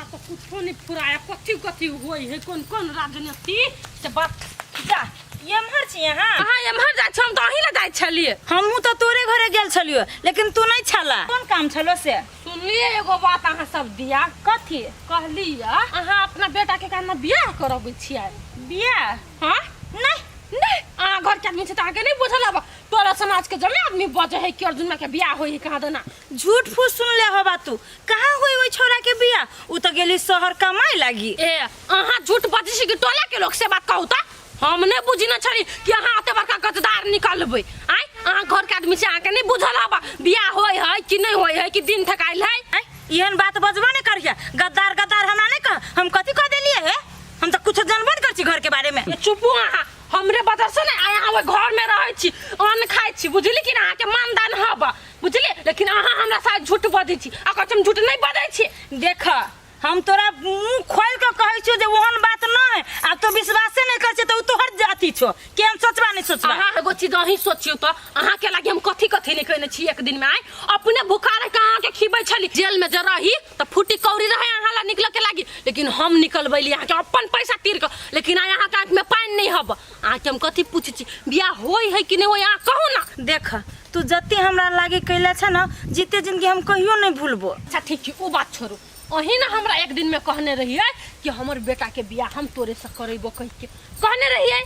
तऽ कुछो नहि फुराय, कथी कथी होइ है, कोन कोन राजनीति से बात। जा, एम्हर छी अहाँ? अहाँ एम्हर जाइ छी, हम तऽ अहीं लए जाइ छलियै। हमहूँ तऽ तोरे घरे गेल छलियो, लेकिन तू नहि छला। कोन काम छलो से? सुनलियै एगो बात अहाँ सब दिया? कथी? कहलियै अहाँ अपना बेटा के कान बियाह करबै छियै। बियाह? हाँ। नहीं। नहीं, अहाँ घर के आदमी छै तऽ अहाँके नहि बुझल हब? टोला समाज के जमे आदमी बजे है कि अर्जुन के बियाह होई है कहाँ देना। झूठ फूस सुन ले होबा तू। कहाँ होई ओइ छोरा के बियाह? उ तऽ गेली शहर कमाए लागी। ए, अहाँ झूठ बजै छी कि टोला के लोग से बात कहू? तऽ हम नहि बुझी न छली कि अहाँ एते बड़का गद्दार निकलबै। आँय, अहाँ घर के आदमी छै, अहाँके नहि बुझल हब बियाह होय है कि नहि होय है, कि दिन थकायल है? आँय, एहन बात बजबो नहि करिहे। गद्दार गद्दार हमरा नहि कह। हम कथी कह देलियै हे? हम तऽ कुछो जानबो नहि करै छी घर के बारे में। ए, चुपू अहाँ हमरे बदर से नहि। आइ अहाँ ओहि घर में रहै छी, अन्न खाइ छी, बुझली कि ने? अहाँके मानदान हब, बुझली? लेकिन अहाँ हमरा साथ झूठ बजै छी आ कहै छी हम झूठ नहि बजै छी। देख, हम तोरा मुंह खोल के कहै छियौ जे ओहन बात नहि। आ तू विश्वासे नहि करै छै तऽ ओ तोहर अथी छौ कि हम सोचबा नहि सोचबा। अहाँ एगो चीज अहीं सोचियौ तऽ, अहाँके लागी हम कथी कथी नहि कयने छी एक दिन में। आइ अपने भूखा रहि कऽ अहाँके खिबै छली। जेल में जे रही तऽ फूटी कौड़ी रहे अहाँ ला निकलऽ के लागी, लेकिन हम निकलबैली अहाँके अपन पैसा तीर कऽ। लेकिन आइ अहाँके आँखिमे पानि नहि हब। अहाँके हम कथी पूछै छी, बियाह होइ है कि नहि होइ, अहाँ कहू ना। देख, तू जते हमरा लागी कैले छ न, जीते जिंदगी हम कहियो नहीं भूलबो। अच्छा ठीक छै, ओ बात छोड़ू। अहीं ना हमरा एक दिन में कहने रहियै कि हमर बेटा के बियाह हम तोरे से करेबो कहि के कहने रहियै।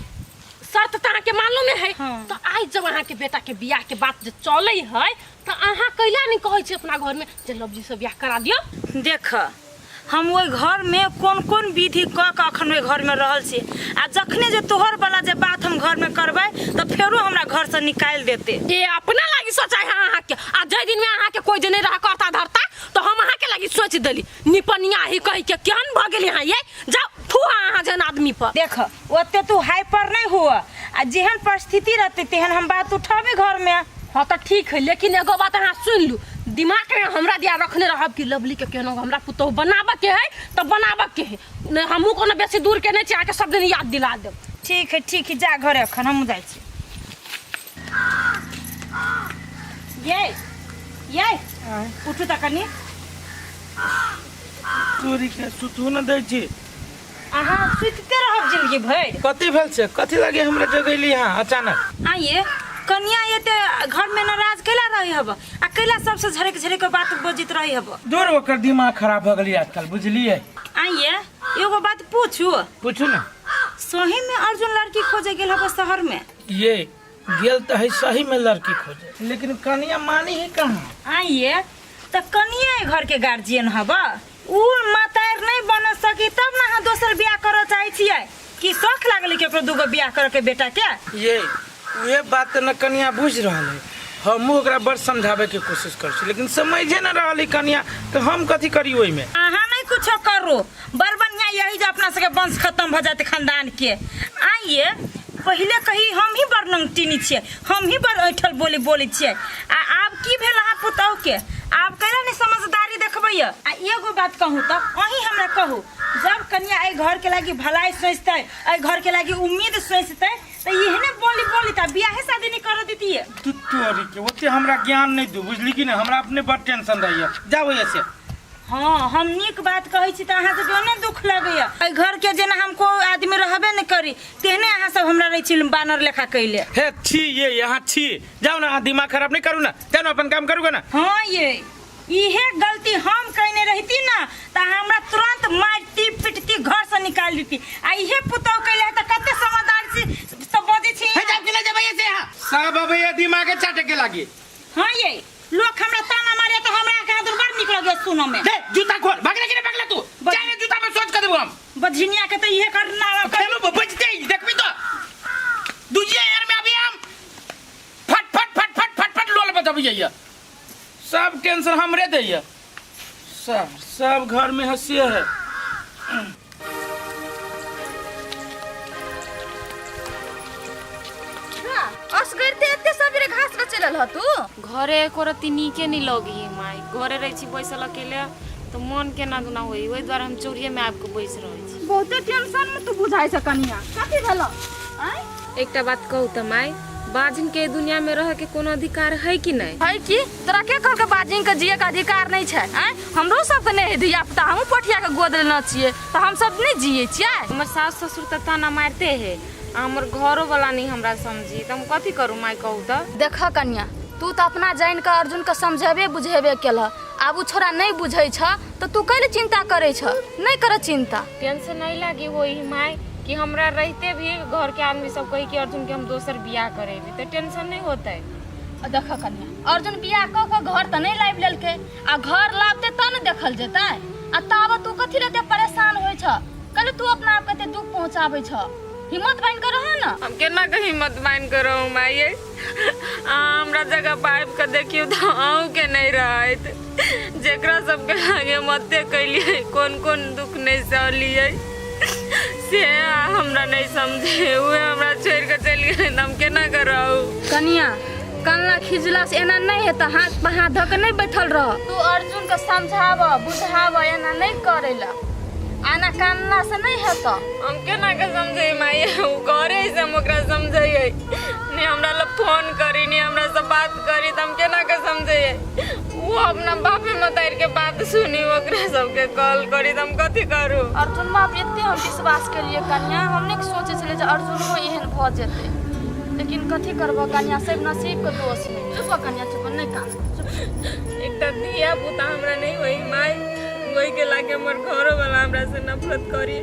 शर्त तऽ अहाँके मालूमे है। हाँ। तऽ आइ जब अहाँके बेटा के बियाह के बात जे चलै है तऽ अहाँ कैला नहि कहै छी अपना घर में जे लवजी से बियाह करा दियौ? देख, हम ओहि घर में कोन कोन विधि कऽ के अखन ओहि घर में रहल छी, आ जखने जे तोहर वाला जे बात हम घर में करबै तऽ फेरो हमरा घर से निकालि देते। ए, अपना लागी सोचाय है अहाँके, आ जाहि दिन में अहाँके कोई जे नहीं रहा करता धरता तो हम अहाँके लागी सोच देली निपनिया ही कहि के। केहन भऽ गेली अहाँ ये? जाउ थू अहाँ जेहन आदमी पर। देख, ओते तू हाइपर नहीं हुआ, आ जेहन परिस्थिति रहते तेहन हम बात उठाबे घर में। हाँ तऽ ठीक है, लेकिन एगो बात अहाँ सुन लू, दिमाग में हमरा दिया रखने रहब कि लवली के केहनो हमरा पुतोहु बनाबऽ के है तऽ बनाबऽ के है। नहि हमहूँ कोनो बेसी दूर के नहि छी, अहाँके सब दिन याद दिला देब। ठीक है, ठीक है, जा घरे, अखन हमहूँ जाइ छी। ये ये, उठू तऽ कनी। तोरी के सुतू न दै छी। अहाँ सुतिते रहब जिंदगी भरि। कथी भेल छै? कथी लागे हमरा जगैली यहाँ अचानक? आइए कनिया एते घर में नाराज कैला रही हब, आ कैला सबसे झड़क झड़क के बात बजैत रही हब? दूर, ओकर दिमाग खराब भऽ गेलै आजकल, बुझलियै? आइए एगो बात पूछू? पूछू ना। सही में अर्जुन लड़की खोजे गेल हब शहर में? ये गेल तऽ है सही में लड़की खोजे, लेकिन कनिया मानी ही कहाँ। आइए तऽ कनिया घर के गार्जियन हब, उ मातार नहीं बन सकी तब ना अहाँ दोसर बियाह करऽ चाहै छियै? कि शौख लागल केकरो दूगो बियाह करऽ के बेटा के? ये उहे बात न कनिया बुझ रहल है। हमहूँ ओकरा बड़ समझावे के कोशिश कर छी, लेकिन समझे न रहल है कनिया, तो हम कथी करी ओहिमे? अहाँ नहीं कुछो करू, बड़ बढ़िया। यही जो अपना सबके वंश खत्म भऽ जाते खानदान के। आइए पहिले कही हम ही बड़ नंगटिनी छियै, हम ही बड़ ऐठल बोली बोलै छियै, आ आब की भेल अहाँ पुतहु के? आब कैला नहीं समझदारी देखबैया? आ एगो बात कहूँ तऽ अहीं हमरा कहू, जब कनिया एहि घर के लागी भलाई सोचतै, एहि घर के लागी उम्मीद सोचतै, तऽ एहने बोली बोली तऽ बियाहे शादी नहीं कर देतियै। तू तोरी के ओते हमरा ज्ञान नहीं दू, बुझली कि नहीं? हमरा अपने बड़ टेंशन रहैया, जाओ ऐसे। हाँ, हम नीक बात कहै छी तऽ अहाँ सबके ओने दुख लगैया। एहि घर के जेना हम कोई आदमी रहबे नहीं करी तेहने अहाँ सब हमरा रहै छी बानर लेखा कैले। हे छी ये यहाँ छी, जाओ ना, अहाँ दिमाग खराब नहीं करू ना, जाओ ना अपन काम करू ना। हाँ ये इहे गलती हम कयने रहती ना तऽ हमरा तुरंत मारती पिटती, घर से निकाल देती, आ इहे पुतोह कैले है तऽ कते समझदार छी सब बजै छी। हे जाओ कि नहीं जेबै ऐसे यहाँ? सब अबैया दिमागे चाटे के लागी। हाँ ये लोग हमरा ताना मारे तऽ हमरा के हाथ बड़ नीक लगे सुनऽ में। हे जूता खोल, भागले कि नहीं भागले तू? चाहे जूता में सोच कर देबो हम। बझिनिया के तऽ इहे करना। खेलो बजते ही देखबी तो दूजिए यार में अभी हम फट फट फट फट फट फट लोल बजबियै। सब टेंशन हमरे दैया, सब सब घर में हंसी है। असगरते एते सबेरे घास रचे रहल तू? घरे एको रत्ती नीके नहीं लगी माई। घरे रहे छी बैसल अकेले तो मन केना दुना होई, ओहि दुआरे हम चौरिये में आबि के बैस रहै छी। बहुते टेंशन में तू बुझाइ छ कनिया, कथी भेलो? आँय? एकटा बात कहू तऽ माई, बाझिन के दुनिया में रह के कोनो अधिकार है कि नहीं? है कि तोरा के कहलकै बाजिन के जिए के अधिकार नहीं छै? आँय, हमरो सबके नहीं है धिया पुता, हमहूँ पठिया के गोद लेने छियै तऽ हमसब नहीं जिए छियै? हमर सास ससुर तऽ ताना मारते है, आ हमर घरो वाला नहीं हमरा समझी, तऽ हम कथी करू माय, कहू तऽ? देख कनिया, तू तऽ अपना जानि कऽ अर्जुन के समझेबे बुझेबे केलह, आब ओ छोड़ा नहीं बुझै छ तऽ तू कैले चिंता करै छ? नहीं कर चिंता। टेंशन नहीं लागी होई माय कि हमरा रहते भी घर के आदमी सब कही कि अर्जुन के हम दोसर बियाह करेबी, तऽ टेंशन नहीं होतै? देख कनिया, अर्जुन बियाह कऽ कऽ घर तऽ नहीं लाबि लेलकै, आ घर लाबते तब ने देखल जेतै। आ ताबत तू कथी लए एते परेशान होइ छ? कैले तू अपना आपके एते दुख पहुँचाबै छ? हिम्मत बान्हि कऽ रह ने। हम केना के हिम्मत बान्हि कऽ रहू माय यै? अहाँ हमरा जगह पर आबि कऽ देखियौ तऽ अहूँके नहि रहत। जेकरा सबके लागे हम एते कैलियै, कोन कोन दुख नहि सहलियै, से हमरा नहि समझे, उहे हमरा छोड़ि कऽ चलि गेलै, तऽ हम केना कऽ रहू? कनिया, कनला खिजला से एना नहीं हेतै, हाथ पर हाथ धऽ कऽ नहीं बैठल रह। तू अर्जुन के समझाब बुझाब, एना नहीं करै ला, एना कानला से नहीं हेतौ। हम केना के समझै माय? ओ घरे से हम ओकरा समझैयै नहीं, हमरा लग फोन करी नहीं, हमरा से बात करी, तऽ हम केना के समझैयै? वो अपना बापे मतारि के बात सुनी, ओकरा सबके कॉल करी, तऽ हम कथी करू? अर्जुन बाप एते हम विश्वास केलियै कनिया, हम नहीं सोचै छलियै जे अर्जुनो एहन भऽ जेतै, लेकिन कथी करबऽ कनिया, सब नसीब के दोष है। चुप कनिया, चुप, नहीं कान, चुप। एकटा धिया पुता हमरा नहीं होई माय, ओहि के लागे हमर घरो वाला हमरा से नफरत करी।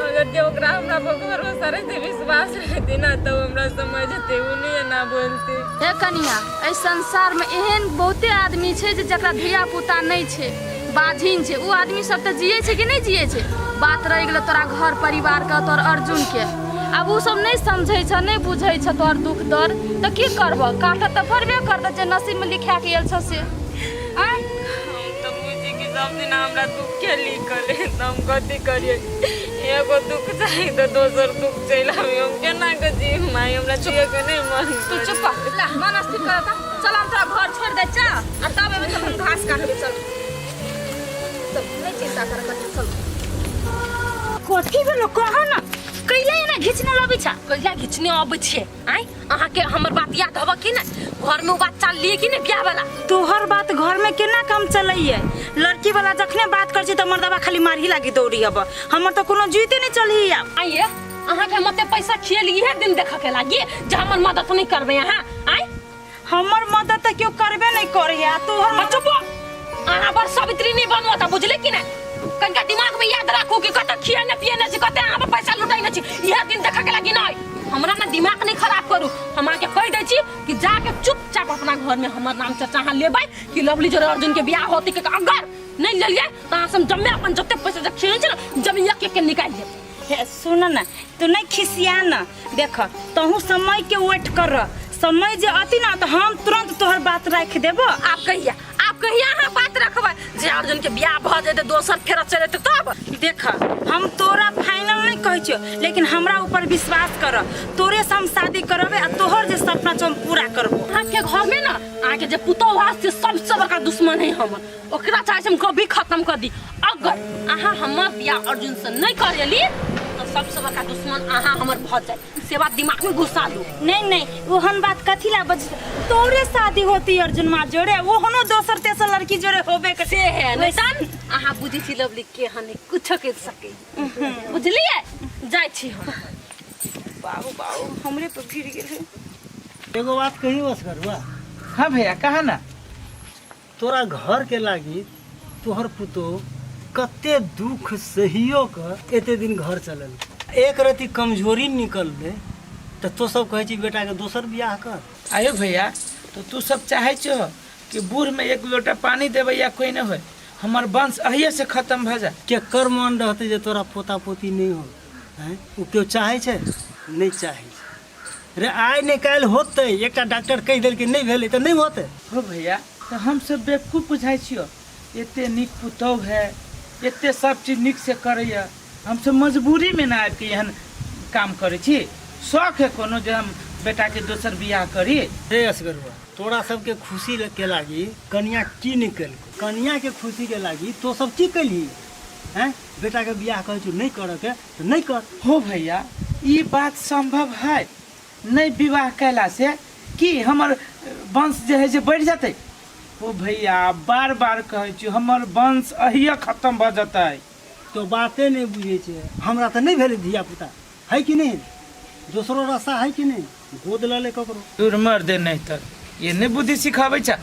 अगर जे ओकरा हमरा पर भरोसा रहते, विश्वास रहते ना, तो हमरा समझते, उ नहीं एना बोलते। हे कनिया, एहि संसार में एहन बहुते आदमी छै जे जकरा धिया पुता नहीं छै, बाझिन छै, उ आदमी सब तऽ जियै छै कि नहीं जियै छै? बात रहि गेलै तोरा घर परिवार के, तोर अर्जुन के, आब उ सब नहीं समझै छ, नहीं बुझै छ तोहर दुख दर्द, तऽ की करबह? काटऽ तऽ पड़बे करतऽ जे नसीब में लिखा के आयल छ से। आँय, हम तऽ बुझी कि सब दिन हमरा दुख के लिखल है, तऽ हम कथी करियै? एगो दुख चाही तऽ दोसर दुख चलि आबी, हम केना के जीव माय? हमरा जिये के नहीं मन। तू चुप कर, ला मन स्थिर कर, चल हम तोरा घर छोड़ दे चा, आ तब एमे चल हम घास काटबे। चल चल, नहीं चिंता कर कथी, चल। कथी भेलो कह न, कैला एना घिचने लबै छ? कहिया घिचने अबै छियै? आँय, अहाँके हमर बात याद हबऽ कि नहि? घर में ओ बात चललियै कि नहि बियाह वाला? तोहर बात घर में केना कम चलैये? लड़की वाला जखने बात कर छी तऽ मर्दबा खाली मारही लागी दौड़ी हब, हमर तऽ कोनो जुइते नहीं चलही आब। आइए, अहाँके हम एते पैसा खियेली इहे दिन देखऽ के लागी जे हमर मदद नहि करबै अहाँ? आँय, हमर मदद तऽ केओ करबे नहीं करैया, आ तोहर आ चुप, अहाँ बड़ सावित्री नहीं बनबो तऽ, बुझले कि नहि? कनिका दिमाग में याद राखू कि कते खियेने पियेने छी, कते अहाँ पर पैसा लुटेने छी, इहे दिन देखऽ के लागी। नहि, हमरा ने दिमाग नहीं खराब करू। हम अहाँके कहि दै छी कि जाके चुपचाप अपना घर में हमर नाम चर्चा अहाँ लेबै कि लवली जोड़े अर्जुन के बियाह होती के। अगर नहीं लेलियै तऽ अहाँ सब जम्मे अपन जते पैसा जे खियेने छी ने, जमीन एक एक के निकालि लेब। हे सुन न, तू नहीं खिसिया न, देख तहु समय के वेट कर, समय जे अति ना तो हम तुरंत तोहर बात राख देबो। आप कहिया, आप कहिया अहाँ बात रखबै? जे अर्जुन के बियाह भऽ जेतै, दोसर फेर चलि जेतै तब? देख, हम तोरा फाइनल नहीं कहै छियो, लेकिन हमरा ऊपर विश्वास कर, तोरे से हम शादी करबे आ तोहर जे सपना छौ हम पूरा करबो। अहाँके घर में ना अहाँके जे पुतोहु है से सबसे बड़का दुश्मन है हमर, ओकरा चाहे हम कभी खत्म कर दी। अगर अहाँ हमर बियाह अर्जुन से नहीं करेली तो सबसे बड़का दुश्मन अहाँ हमर भऽ जाए, से बात दिमाग में घुसा लू। नहीं नहीं, ओहन बात कथी ला बज, तोरे शादी होती अर्जुन माँ जोड़े, ओहनो दोसर तेसर लड़की जोड़े होबे कर से है नहीं तन अहाँ बुझै छी लवली केहन है, कुछो कर सकै, बुझलियै? जाइ छी हम। बाबू बाबू, हमरे पर भिड़ गेल। एगो बात कही असगरुआ? हाँ भैया, कहा ना। तोरा घर के लागी तोहर पुतोह कते दुख सहियो के एते दिन घर चलल, एक रति कमजोरी निकलले तऽ तो सब कहै छी बेटा के दोसर बियाह कर। आयो भैया, तो तू सब चाहे छो कि बूढ़ में एक लोटा पानी देवे या कोई नहीं होए, हमर वंश अहिए से खत्म भ जाए? केकर मन रहतै जे तोरा पोता पोती नहीं हो? हैं, ओ केओ चाहै छै? नहीं चाहै छै रे। आइ नहि काल्हि होतै, एकटा डॉक्टर कहि देलकै नहि भेलै तऽ नहि होतै। हो भैया, तऽ हम सब बेवकूफ बुझाइ छियो? एते नीक पुतोह है, एते सब चीज नीक से करैया, हम सब मजबूरी में ना आबि के एहन काम करै छी? शौक है कोनो जे हम बेटा के दोसर बियाह करी? रे असगरुआ, तोरा सबके खुशी के लागी कनिया की नहि केलको, कनिया के खुशी के लागी तो सब की केलही? हैं, बेटा के बियाह कहै छौ नहि करऽ के तऽ नहि कर। हो भैया, ई बात संभव है? नहि विवाह कयलासँ की हमर वंश जे हइ से बढ़ि जेतै ओ भैया बार बार कहै छी हमर वंश अहिए खतम भऽ जेतै तो बाते नहि बुझै छै हमरा तऽ नहि भेलै धियापुता है कि नहि दोसरो रास्ता है कि नहि गोद लऽ ले ककरो दूर मर दे नहीं तर ये नहि बुद्धि सिखाबै छ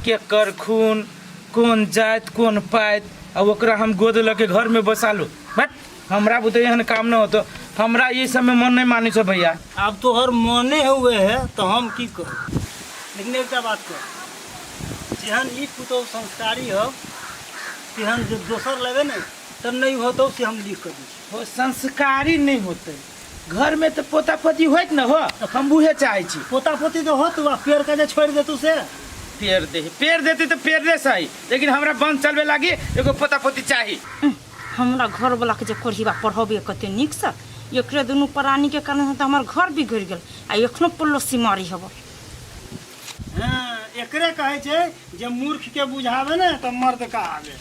केकर खून कोन जाति कोन पाति आ ओकरा हम गोद लऽ के घरमे बसा लू बट हमरा बुते एहन काम नहि होतो हमरा ई सबमे मन नहि मानै छै भैया आब तोहर मने हुए है तो हम की करू लेकिन एकटा बात कह जेहन ई पुतोहु संस्कारी हो तेहन जे दोसर लेबे ने तऽ नहि होतौ से हम लिख कऽ दै छी हो संस्कारी नहि होतै घरमे तऽ पोता पोती होइत ने हो हम उहे चाहै छी पोता पोती तऽ होत आ पेड़ के जे छोड़ि देतौ से पेड़ दे पेड़ देते तऽ पेड़े सही लेकिन हमरा वंश चलबे लागी एगो पोता पोती चाही हमरा घरवलाके जे कोढ़िबा पढ़बे कते नीकसँ एकरे दुनू प्राणीके कारण तऽ हमर घर बिगड़ि गेल आ एखनो पड़ोसी मारी हब हाँ एकरे कहै छै जे मूर्ख के बुझावे ने तऽ मर्द कहावे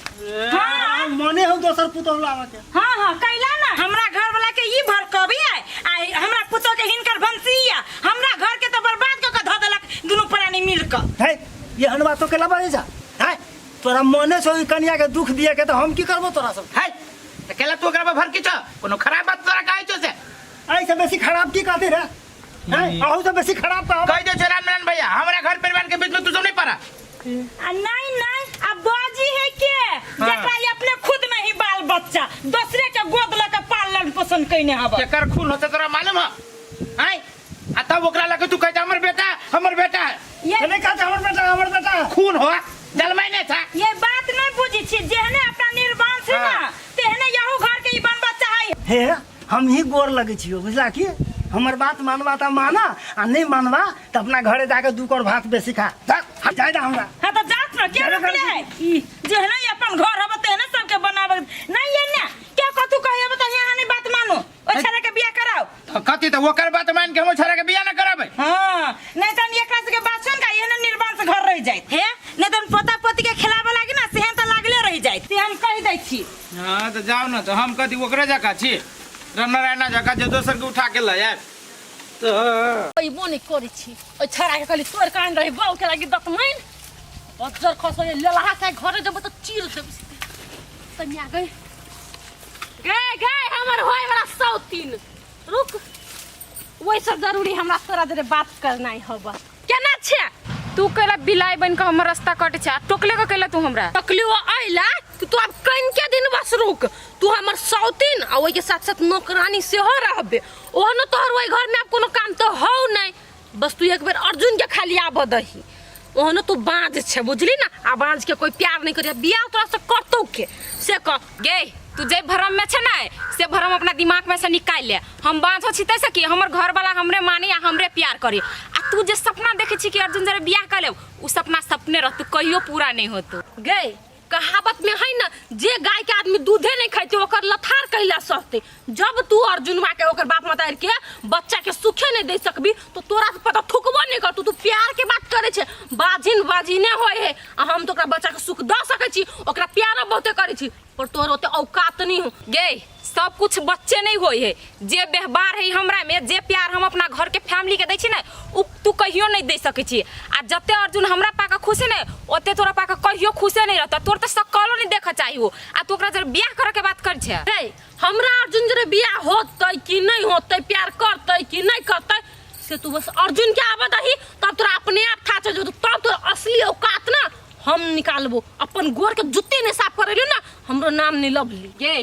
हाँ। मने हो दोसर पुतहु लावे के हाँ हाँ कैला ना हमरा घरवला के ई भड़कबी है आ हमरा पुतोह के हिनकर वंशी है हमरा घर के तो बर्बाद कऽ के धऽ देलक दुनू प्राणी मिल कऽ है ये हनवा तो केला बाजे जा है तोरा मने छौ ई कनिया के दुख दिए के तऽ हम की करबो तोरा सब है तऽ केला तू ओकरा पर भड़की छौ कोनो खराब बात तोरा कहै छौ से ऐसे बेसी खराब की कहती रे हैं अहू से बेसी खराब कहब कह दे छौ रामनारायण भैया हमरा घर परिवार के बीच में तू सब नहीं पड़ा आ नहीं नहीं अब बाजी है के जेकरा ई अपने खुद नहीं बाल बच्चा दूसरे के गोद लऽ के पालन पोषण कइने हब केकर खून होते तोरा मालूम है आय आ तब ओकरा लगे तू कहता हमर बेटा हमर बेटा है ये नहीं कहते हमर बेटा हमर बेटा खून हो जलमाई नहीं था ये बात नहीं बुझी छी जेहने अपना निर्वाण से ना हाँ। तेहने यहू घर के ई बनबा चाहे हे हम ही गोर लगै छियौ बुझला कि हमर बात मानबा तऽ माना आ नहि मानबा तऽ अपना घरे जाके दू कौर भात बेसी खा जा जाय दे हमरा हाँ तो जात ना क्या जाबे रोकले करै है ई जेहने ई अपन घर हब तेहने सबके बनावे नहीं ये ना क्या कथू कहे हब त यहाँ नहीं बात मानो ओ छड़ा के बियाह कराओ तो कथी तो ओकर बात मान के हम छोरा के बियाह ना कराबे हाँ नहीं तो एकरा सबके बात सुन का एहने निर्वंश घर रह जाइत हे नहीं तो पोता पोती के खिलावे लागी ना सेहन तो लागले रह जाइत से हम कह दै छी हाँ तो जाओ ना तो हम कथी ओकरे जका छी रामनारायणा जका जे दोसर के उठा के लऽ आयब तो अइबो नहि करै छी ओहि छौड़ाके कहली तोड़ कान रही बाउ के लागी दतमैन बज्जर खसै लेलहा के घरे जेबै तऽ चीर देबै कन्या गई गए गए हमर होय वाला सौतीन रुक ओहि सब जरूरी हमरा तोरा जरे बात करनाइ हब केना छै तू कैला बिलाइ बन के हमर रास्ता कटे छै आ टोकले के कैला तू हमरा टकली वो अइला कि तू आब कन के दिन बस रुक तू हमर सौतीन आ ओहि के साथ साथ नौकरानी सेहो रहबे ओहनो तोहर ओहि घर में आब कोनो काम तो हौ नहीं बस तू एक बेर अर्जुन के खाली आबऽ दही ओहनो तू बाँझ छै बुझली ना आ बाँझ के कोई प्यार नहीं करिया बियाह तोरा से करतौ के से कह गे तू जे भरम में छै ने से भरम अपना दिमाग में से निकाल ले हम बाँझो छी तैसे कि हमर घर वाला हमरे माने आ हमरे प्यार करे आ तू जे सपना देखे छी कि अर्जुन जरे बियाह कर लेब उ सपना सपने रहतू कहियो पूरा नहीं होतो गए कहावत में है ना जे गाय के आदमी दूधे नहीं खाते ओकर लथार कैला सहते जब तू अर्जुनवा के ओकर बाप मतार के बच्चा के सुखे नहीं दे सकबी तो तोरा से पता थुकबो नहीं करतू तू प्यार के बात करे छे बाजिन बाजिने होए है आ हम तो ओकरा बच्चा के सुख दऽ सकै छी ओकरा प्यारो बहुते करे छी पर तोहर ओते औकात नहीं हो गे सब कुछ बच्चे नहीं होई है जे व्यवहार है हमरा में जे प्यार हम अपना घर के फैमिली के दै छी ने उ तू कहियो नहीं दे सकै छी आ जते अर्जुन हमरा पाके खुश है ने ओते तोरा पाके कहियो खुशे नहीं रहता तोर तऽ सकलो नहीं देखऽ चाही हो आ तू ओकरा जब बियाह करे के बात कर छे रे हमरा अर्जुन जरे बियाह होतै कि नहीं होतै प्यार करतै कि नहीं करतै से तू बस अर्जुन के आबऽ दही तब तोरा अपने आप था चल जेतौ तब तोरा असली औकात ना हम निकालबो अपन गोर के जुत्ती नहीं साफ करेलियो ना हमरो नाम नहीं लभली गे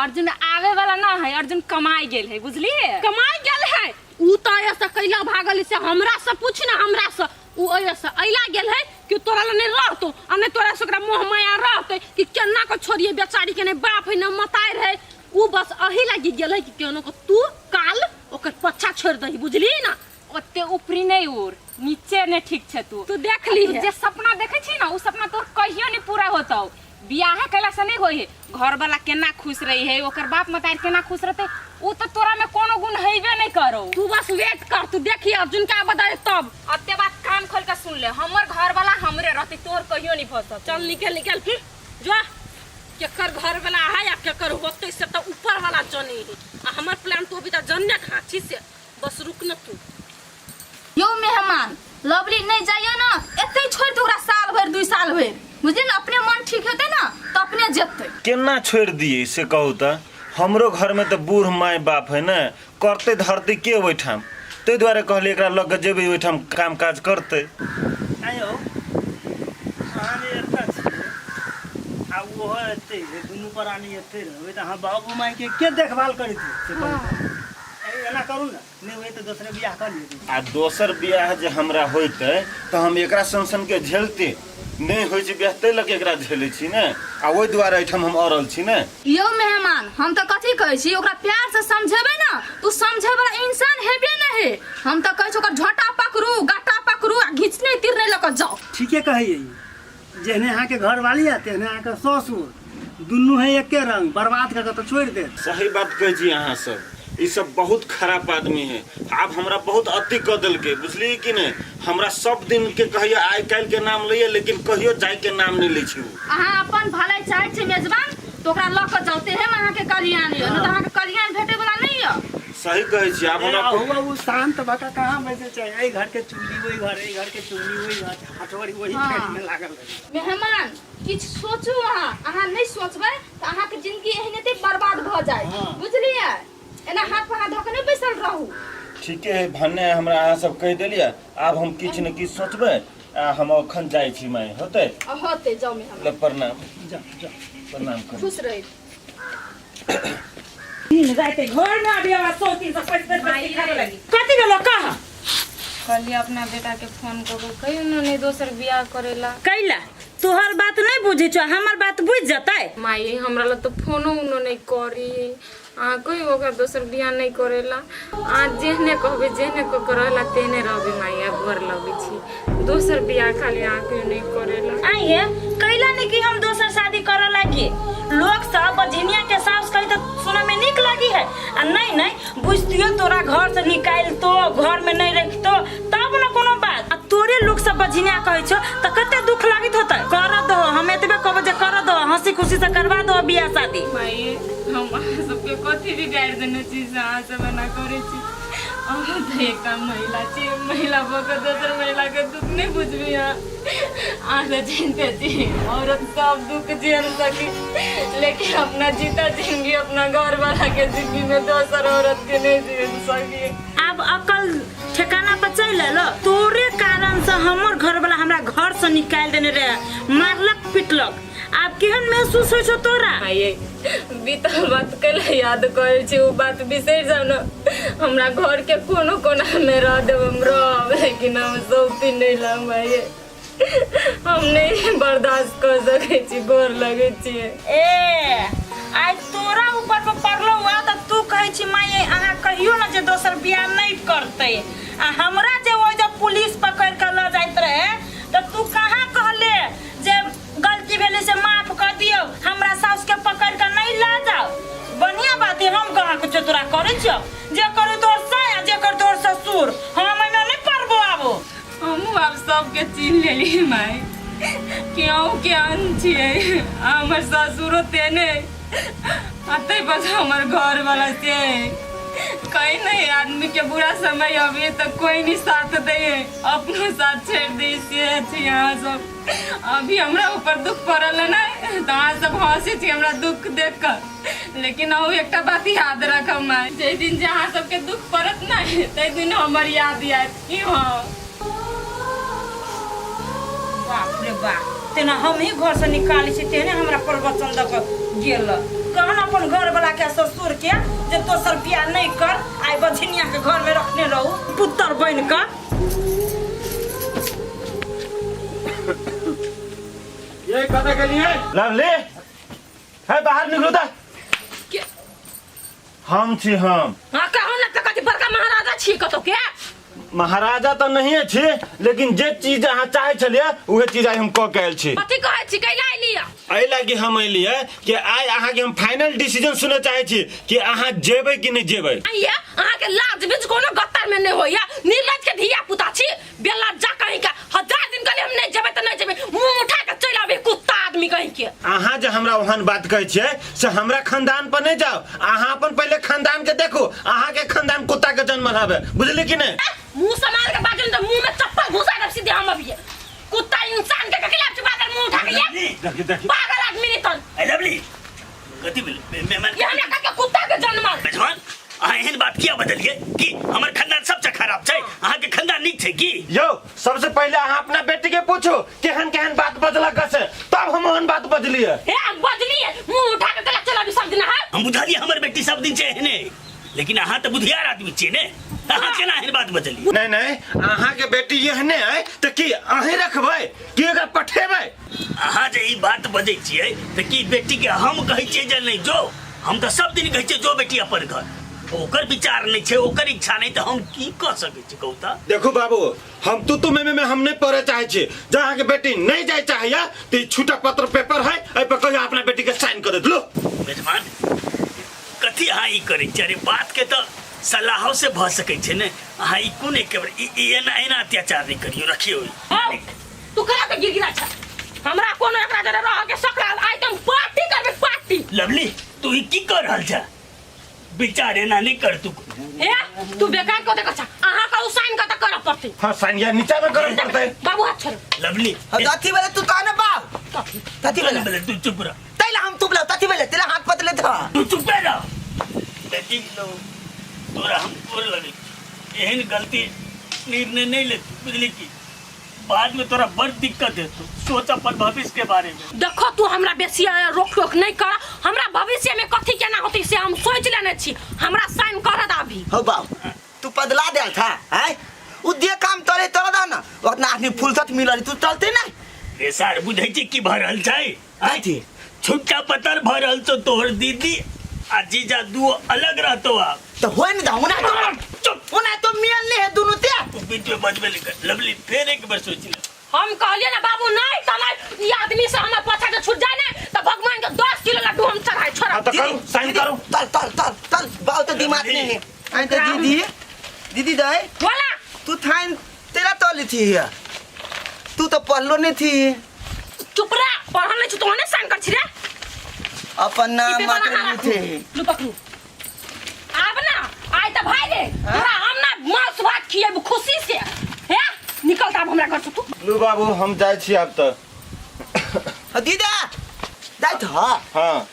अर्जुन आवे वाला ना है अर्जुन कमाई गेल है बुझलिए कमाई गेल है ऊ तो ऐसा कैला भागल से हमरा से पूछ ना हमरा से ऊ ऐसा ऐला गेल है कि तोरा लग नहीं रहतो आ नहीं तोरा से ओकरा मोह माया रहते कि केना को छोड़िए बेचारी के नहीं बाप है ना मतार है ऊ बस अही लागी गेल है कि केनो को तू काल ओकर पच्छा छोड़ दही बुझली ना ओते ऊपरी नहीं उड़ नीचे नहीं ठीक छै तू तू देख ली तू जे सपना देखे छी ना उ सपना तोर कहियो नहीं पूरा होतौ बियाहे कैला से नहीं होई है घर वाला केना खुश रही है ओकर बाप मतार केना खुश रहते उ तो तोरा में कोनो गुण हेबे नहीं करो तू बस वेट कर तू देखी अर्जुन का बताए तब अते बात कान खोल के सुन ले हमर घर वाला हमरे रहते तोर कहियो नहीं भऽ सकतौ चल निकल निकल फिर जो केकर घर वाला है या केकर होते से तो ऊपर वाला जनी है आ हमर प्लान तो अभी तक जनने कहाँ छी से बस रुक न तू नहि जाइए ने एतै छोड़ि दू ओकरा साल भरि 2 साल भरि बुझलियै ने अपने मन ठीक हेतै ने तऽ अपने जेतै केना छोड़ि दियै से कहू तऽ हमरो घरमे तऽ बूढ़ माय बाप है ने करतै धरतै के ओहिठाम ताहि दुआरे कहलियै एकरा लऽ कऽ जेबै ओहिठाम काम काज करतै आँय यौ अहाँ जे एतऽ छियै आ ओहो एतै है दुनू प्राणी एतै रहबै तऽ अहाँ बाबू मायके के देखभाल करैत से कहू तऽ। एना करू ने नहि होय तऽ दोसरे बियाह कऽ लिअ आ दोसर बियाह जे हमरा होइतै तऽ हम एकरा सन सनके झेलते नहि होइ छै बियाह ताहि लऽ कऽ एकरा झेलै छी ने आ ओहि दुआरे एहिठाम हम अड़ल छी ने यौ मेहमान हम तऽ कथी कहै छी ओकरा प्यार से समझेबै ने तू समझे वाला इंसान हेबे नहि हे हम तऽ कहै छी ओकर झोटा पकड़ू गाटा पकड़ू आ घिचने तिरने लऽ कऽ जाउ ठीके कहैए ई जेहने अहाँके घरवाली आ तेहने अहाँके ससुर दुनू है एके रंग बर्बाद कऽ के तऽ छोड़ि देत सही बात कहै छी अहाँ सब ई सब बहुत खराब आदमी है आब हमरा बहुत अति कऽ देलकै बुझलियै कि नहि हमरा सब दिन के कहैया आइ काल्हि के नाम लैया लेकिन कहियो जाय के नाम नहि लै छै उ अहाँ अपन भलाई चाहै छी मेजबान तऽ ओकरा लऽ कऽ जाउ तेहे में अहाँके कल्याण यऽ नहि तऽ अहाँके कल्याण भेटै वला नहि यऽ सही कहै छी आब हमरा अहुआ उ शांत भऽ कऽ कहाँ बैसै छै एहि घर के चुगली ओहि घर एहि घर के चुगली ओहि घर हटवरी ओही हाँ। पेट में लागल रहै मेहमान किछु सोचू अहाँ अहाँ नहि सोचबै तऽ अहाँके जिंदगी एहने बर्बाद भऽ जायत हाँ। बुझलियै एना हाथ पर हाथ धऽ कऽ नहि बैसल रहू ठीके है भन्ने हमरा अहाँ सब कहि देलियै आब हम किछु ने किछु सोचबै आ हम अखन जाइ छी माय होतै आ होतै जाउ मेहमान ल प्रणाम जाउ जाउ प्रणाम करू खुश रही दिन राति घर में अभी आवाज सौ तीन सौ पैंसठ खाने लगी कथी भेलो कह कहलियै अपना बेटाके फोन कऽ कऽ कहियौ ने नहि दोसर बियाह करेला कैला तोहर बात नहीं बुझै छौ हमर बात बुझ जतै माई हमरा लग तऽ फोनो उनो नहि करी अहाँ कहियो ओकरा दोसर बियाह नहि करेला अहाँ जेहने कहबै जेहने कऽ के रहेला तेहने रहबै माई आ गोर लगै छी दोसर बियाह खाली अहाँ कहियो नहि करेला आइए कैला नहीं कि हम दोसर शादी करे लागी लोग सब बझनिया के सास कही तो सुने में निक लगी है आ नहीं नहीं बुझतियो तोरा घर से निकाल तो घर में नहीं रखतो तब न कोनो बात आ तोरे लोग सब बझनिया कहै छो त कते दुख लागित होतै कर दो हम एतबे कहबो जे कर दो हंसी खुशी से करवा दो बियाह शादी माई हम अहाँ सबके कथी बिगाड़ि देने छी से अहाँ सब एना करै छी अहाँ तऽ एकटा महिला छी महिला भऽ कऽ दोसर महिलाके दुख नहि बुझबै अहाँ अहाँ तऽ चिन्ते छी औरत सब दुख झेल सकी लेकिन अपना जीता जिंदगी अपना घर वाला के जिंदगी में दोसर औरत के नहीं झेल सकी आब अकल ठिकाना पर चलि एलो तोरे कारण से हमर घर वाला हमरा घर से निकालि देने रहे मारलक पिटलक आब केहन महसूस होइ छौ तोरा आइए बीतल बात कैला याद करै छी ओ बात बिसरि जाउ ने हमरा घर के कोनो कोना में रह देब हम रहब लेकिन हम सौती नहीं लाम आइए हम नहीं बर्दाश्त कर सकै छी गोर लगै छियै ए आइ तोरा ऊपर पर पड़लो हुआ तऽ तू कहै छी माय अहाँ कहियो ने जे दोसर बियाह नहीं करतै आ हमरा जे ओहि जब पुलिस पकड़ के लऽ जाइत रहे तऽ तू कहाँ कहले जे गलती भेलै से माफ कर दियौ हमरा साउस के पकड़ के नहीं लऽ जाओ बढ़िया बात है हम कहाँ कुछ तोरा करै छियौ जे करू तोर साया जे कर तोर ससुर हम एहिमे नहीं पड़बो आबो हमहूँ आब सबके चिन्ह लेली माय कि अहूँ केहन छियै आ हमर ससुरो तेने आ ताहि पर हमर घरवाला से कहीं नहीं आदमी के बुरा समय अभी तक कोई नहीं साथ दे अपनो साथ छोड़ दे से छी अहाँ सब अभी हमरा ऊपर दुख पड़ल है ने तऽ अहाँ सब हंसै छी हमरा दुख देख कऽ लेकिन अहूँ एकटा बात याद रखब माय जाहि दिन जे अहाँ सबके दुख पड़त ने ताहि दिन हमर याद आयत की हँ बाप रे बाप तेना हम ही घर से निकालै छी तेहने हमरा प्रवचन दऽ कऽ गेल कहन अपन घर वाला के ससुर के जे दोसर बियाह नहीं कर आइ बझनिया के घर में रखने रहू पुत्र बन कऽ ये कतऽ गेलियै लवली है बाहर निकलू तऽ हम छी हम हाँ कहू ना तऽ कथी बड़का महाराजा छी कतौ के महाराजा तऽ नहिए छी लेकिन जे चीज अहाँ चाहै छलियै उहे चीज आइ हम कऽ के आयल छी कथी कहै छी कैला अयली एहि लागी हम एलियै कि आइ अहाँके हम फाइनल डिसीजन सुनऽ चाहै छी कि अहाँ जेबै कि नहि जेबै आइए अहाँके लाज बीज कोनो गत्तर में नहीं होइया निर्लज के धिया पुता छी बेलज्जा कहीं का हजार दिन कहले हम नहीं जेबै तऽ नहीं जेबै मुंह उठा के चलि आबे कुत्ता आदमी कहीं के अहाँ जे हमरा ओहन बात कहै छियै से हमरा खानदान पर नहि जाउ अहाँ अपन पहिले खानदान के देखू अहाँ के खानदान कुत्ता के जन्म हवे बुझली कि नहि मुंह संभाल के बाजू नहीं तो मुंह में चप्पल घुसा देब सीधे हम अभी कुत्ता इंसान के खिलाफ छुपा कर मुंह उठा के ये देखी देखी पागल आदमी नहीं तन ए लवली कथी भेलै मेहमान ये हमरा के कुत्ता के जन्मल मेजबान अहाँ एहन बात किया बदलिए कि हमर खानदान सबसे खराब छै अहाँ के खानदान नीक छै की यौ सबसे पहिले अहाँ अपना बेटी के पूछू केहन केहन बात बजलक से तब हम ओहन बात बजलियै हे बजलिए मुंह उठा के चला चला भी सब दिन है हम बुझलिए हमर बेटी सब दिन छै एहने लेकिन अहाँ तऽ बुधियार आदमी छियै ने अहाँ केना एहन बात बजलिए नहीं नहीं अहाँ के बेटी एहने है तऽ की अहीं रखबै की एकरा पठेबै अहाँ जे ई बात बजै छियै तऽ की बेटी के हम कहै छियै जे नहि जो हम तऽ सब दिन कहै छियै जो बेटी अपन घर ओकर विचार नहि छै ओकर इच्छा नहि तऽ हम की कऽ सकै छी कहू तऽ देखू बाबू हम तू तू में में हम नहीं पढ़े चाहे छी जब अहाँ के बेटी नहीं जाए चाहैया तो ई छूटा पत्र पेपर है एहि पर कहियो अपना बेटी के साइन कर दे लो मेजबान कथी अहाँ ई करै छियै अरे बात के तऽ सलाहो से भऽ सकै छै ने अहाँ ई कोन एक बेर ई एना एना अत्याचार नहि करियौ रखियौ ई। हौ, तू करा के गिरगिरा छ हमरा कोनो एकरा जरे रह के शक रहल आइ त हम पार्टी करबे पार्टी लवली तू ई की कर रहल छ विचार एना नहीं कर तू हे तू बेकार को देखै छ अहाँ का उ साइन कत करऽ पड़तै हाँ साइन या नीचा में करऽ पड़तै बाबू हाथ छोड़ लवली अथी भेलै तू कह ने बाप कथी भेलै भेलै तू चुप रह तैला हम तुपला कथी भेलै तेला हाथ पतले था तू चुप रह बेटी तोरा हम गोर लगै एहन गलती निर्णय नहीं ले बुझली की बाद में तोरा बड़ दिक्कत हेतौ सोच अपन भविष्य के बारे में देखो तू हमरा बेसी रोक टोक नहीं कर हमरा भविष्य में कथी केना होतै से हम सोच लेने छी हमरा साइन कर द अभी हो बाप तू बदला देल था हैं उ दे काम तोरे तोरा दा ना उतना आदमी फुर्सत मिलल तू चलते ना रे सार बुझै छी की भऽ रहल छै आँय? कथी? छुट्टा पतर भऽ रहल छौ तोहर दीदी आ जीजा दुओ अलग रहतो आब तो होय न दा उना तो चुप उना तो मियल नहीं है दोनों ते तू बीच में बजबे नहीं कर लवली फिर एक बार सोच ले हम कहलिए ना बाबू नहीं त नहीं ई आदमी से हमर पाछा के छूट जाए ना त भगवान के 10 किलो लड्डू हम चढ़ाए छोड़ा हाँ तो करू साइन करू तल तल तल तल बाल तो दिमाग नहीं है आई तो दीदी दीदी दाई बोला तू थाइन तेरा तली थी हिया तू तो पढ़लो नहीं थी चुप रह पढ़ल नहीं छी तो ने साइन कर छी रे अपन ई नाम पेपर मात्र अहाँ नहीं राखू। थे लू पकड़ू आब ना आइ त भाई रे तोरा हम ना मांस भात खिएब खुशी से हे निकल त आब हमरा घर से तू लू बाबू हम जाइ छी आब तऽ दीदा जाइत ह हाँ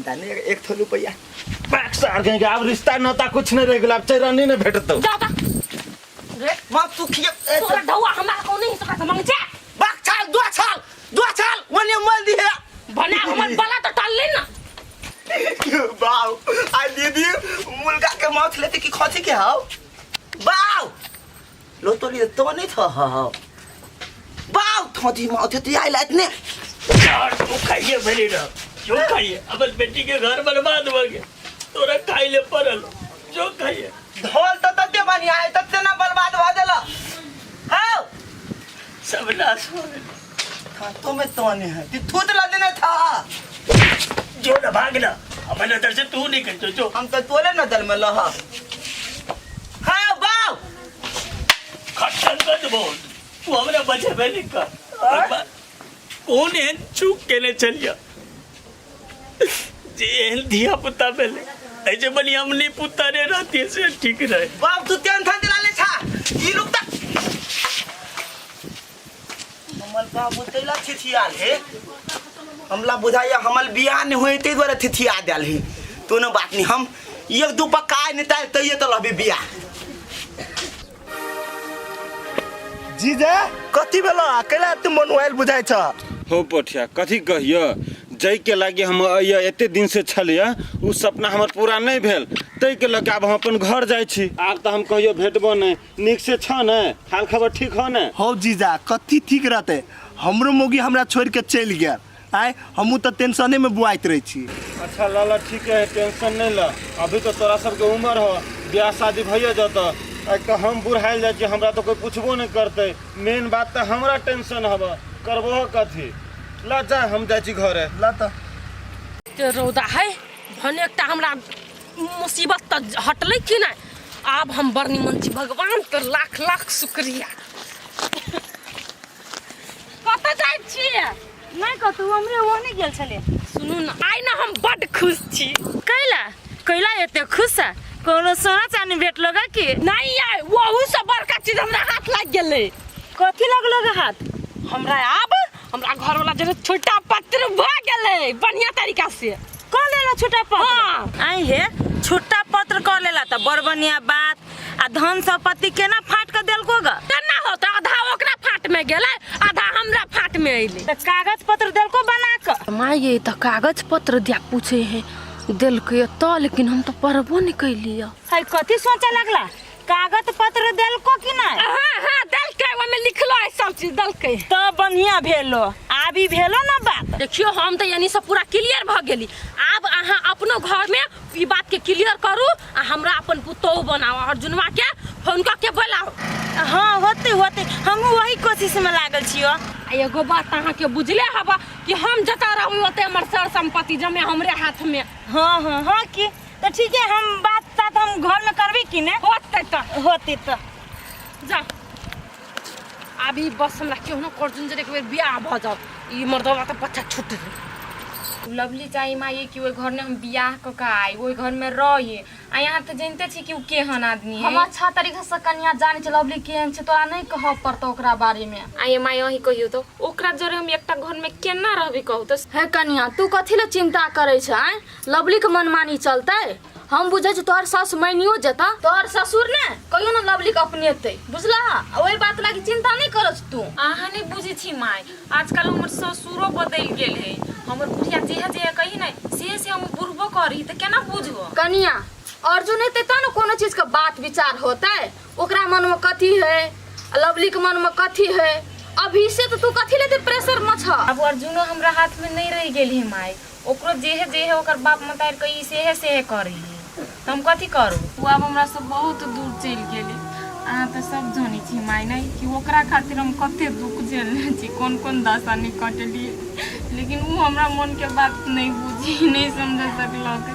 दाने एक थो रुपैया पैक सार गए आब रिश्ता नाता कुछ नहीं रह गेल आब चैरानी नहीं भेटतौ जाओ त रे मां तू खिए तोरा ढौआ हमरा को नहीं तोरा से मांग छे बाक छाल दो छाल दो छाल ओने मल दिहे बना हमर बला तो टाल ले ना बाऊ आ दीदी मुर्गा के मांस लेते कि खसी के हाउ बाऊ लो तो लिए तो नहीं था हाउ बाऊ थोड़ी मांस तो आइला इतने यार तू खाइए भरी रह जो खाइए अपन बेटी के घर बर्बाद हो गया तोरा खाइ ले पड़ल जो खाइए ढोल तो तते बढ़िया है तते ना बर्बाद भ देला हाउ सब नाश हो गेल था तो में तो नहीं है ती थूत ला देने था जो ना भाग ना अपन नजर से तू निकल जो जो हम तो तोले नजर में लह हाँ बाऊ खट्टन कर देबो तू हमरा बचेबे नहीं कर कोन एहन चूक केने छलियै जे एहन धिया पुता भेलै एहि बढ़िया हम नहीं पुता रे रहती से ठीक रहे बाप तू टेंशन दिला ले छा ई रुक तक हमर बाबू तैला थिथियाल हे हमला बुझाइया हमर बियाह नहीं होए ताहि दुआरे थिथिया देल हे तो न बात नहीं हम एक दू पक्का नहीं ताल तैये तो लबी बियाह जीजा कथी भेल अकेला तू मोबाइल बुझाइ छ हो पोठिया कथी कहियो जाइके लागि हम अइया एते दिन से छलियै उ सपना हमर पूरा नहि भेल ताहिके लऽ कऽ आब हम अपन घर जाइ छी आब तऽ हम कहियो भेटबो नहि नीक से छ ने हाल खबर ठीक हो ने हौ जीजा कथी ठीक रहतै हमरो मौगी हमरा छोड़ि के चलि गेल आय हमहूँ तऽ टेंशने में बुआइत रहै छी अच्छा लाला ठीक है टेंशन नहीं ल अभी तो तोरा सबके उम्र हो ब्याह शादी भइए जतऽ एक तऽ हम बुढ़ायल जाइ छी हमरा तऽ कोई पूछबो नहीं करतै मेन बात तऽ हमरा टेंशन हब करबो कथी ला जा हम जाइ छी घरे ल तऽ ते रौदा है भने एकटा हमरा मुसीबत तऽ हटलै कि नहि आब हम बड़ निमन छी भगवान के लाख लाख शुक्रिया कतऽ जाइ छियै नहि कतौ हमरे ओहने गेल छलै। सुनू ना, आइ ना हम बड खुश छी। कैला कैला एते खुश है? कोनो सोना चानी भेटलो गा की? नहीं आइ वहू से बड़का चीज हमरा हाथ लाग गेलै। कथी लगलो गा हाथ? हमरा आब हमरा घर वाला जरे छोटा पत्र भ गेलै बढ़िया तरीका से। कऽ लेला छोटा पत्र? हाँ। आई हे छोटा पत्र कऽ लेला तऽ बड़ बढ़िया बात। आ धन संपत्ति केना फाट के देलको गा? केना होतै, आधा ओकरा फाट में गेलै आधा हमरा फाट में अइलै। तऽ कागज पत्र देलको बना कऽ? माय ये तऽ कागज पत्र दिया पूछे है देलकै तऽ, लेकिन हम तऽ पढ़बो नहीं कैलियै। है कथी सोचे लगला? कागज पत्र देलको कि नहीं? हाँ हाँ देलकै, ओहिमे लिखलो है सब चीज देलकै। तऽ बढ़िया भेलो, आबी भेलो ना बात। देखियो हम तऽ यानी सब पूरा क्लियर भऽ गेली। आब अहाँ अपनो घर में ई बात के क्लियर करू आ हमरा अपन पुतोहु बनाओ, अर्जुनवा के फोन कऽ के बोलाओ। हाँ होते होते, हमहूँ वही कोशिश में लागल छियो। आ एगो बात अहाँ के बुझले हबा कि हम जतऽ रहबै ओतऽ हमर सर संपत्ति जमे हमरे हाथ में। हाँ हाँ हाँ की तो ठीक है, हम बात साथ हम घर में करबी कि ने? होते तऽ होते तऽ जा। अभी बस हमरा केहनो अर्जुन जरे एक बेर बियाह भऽ जाओ, ई मर्दवा तऽ बच्चा छूट गेल। लवली चाही माई कि ओहि घर में हम बियाह कऽ के आई, ओहि घर में रही। आ यहाँ तऽ जानते छी कि उ केहन आदमी है। हम अच्छा तरीका से कनिया जानै छी लवली केहन छै, तोरा नहीं कहऽ पड़तौ ओकरा बारे में। आ ये माई अहीं कहियौ तऽ ओकरा जरे हम एकटा घर में केना रहबी कहू तऽ? हे कनिया तू कथी ले चिंता करै छै? आँय लवली के मनमानी चलतै? हम बुझै छी तोहर सासु मानियो जेता, तोहर ससुर ने कहियो ने लवली के अपनेतै, बुझला? आ ओहि बात लागी चिंता नहीं करऽ तू। अहाँ नहीं बुझै छी माय, आजकल हमर ससुरो बदलि गेल है। हमर बुढ़िया जेहे जेहे कही ने से से हम बुढ़बो करही तऽ केना बुझबो? कनिया अर्जुन एतै तब ने कोनो चीज के बात विचार होतै, ओकरा मन में कथी है लवली के मन में कथी है। अभी से तो तू कथी लेते प्रेशर में छ? अब अर्जुनो हमरा हाथ में नहीं रह गेल है माय, ओकरो जेहे जेहे ओकर बाप मतार कही सेहे सेहे करही तऽ हम कथी करू? ओ आब हमरा से बहुत दूर चलि गेलै। अहाँ तऽ सब जानै छी माय नहि कि ओकरा खातिर हम कते दुख झेलने छी, कोन कोन दशा नहि कटलियै, लेकिन ओ हमरा मनके बात नहि बुझी नहि समझ सकलक,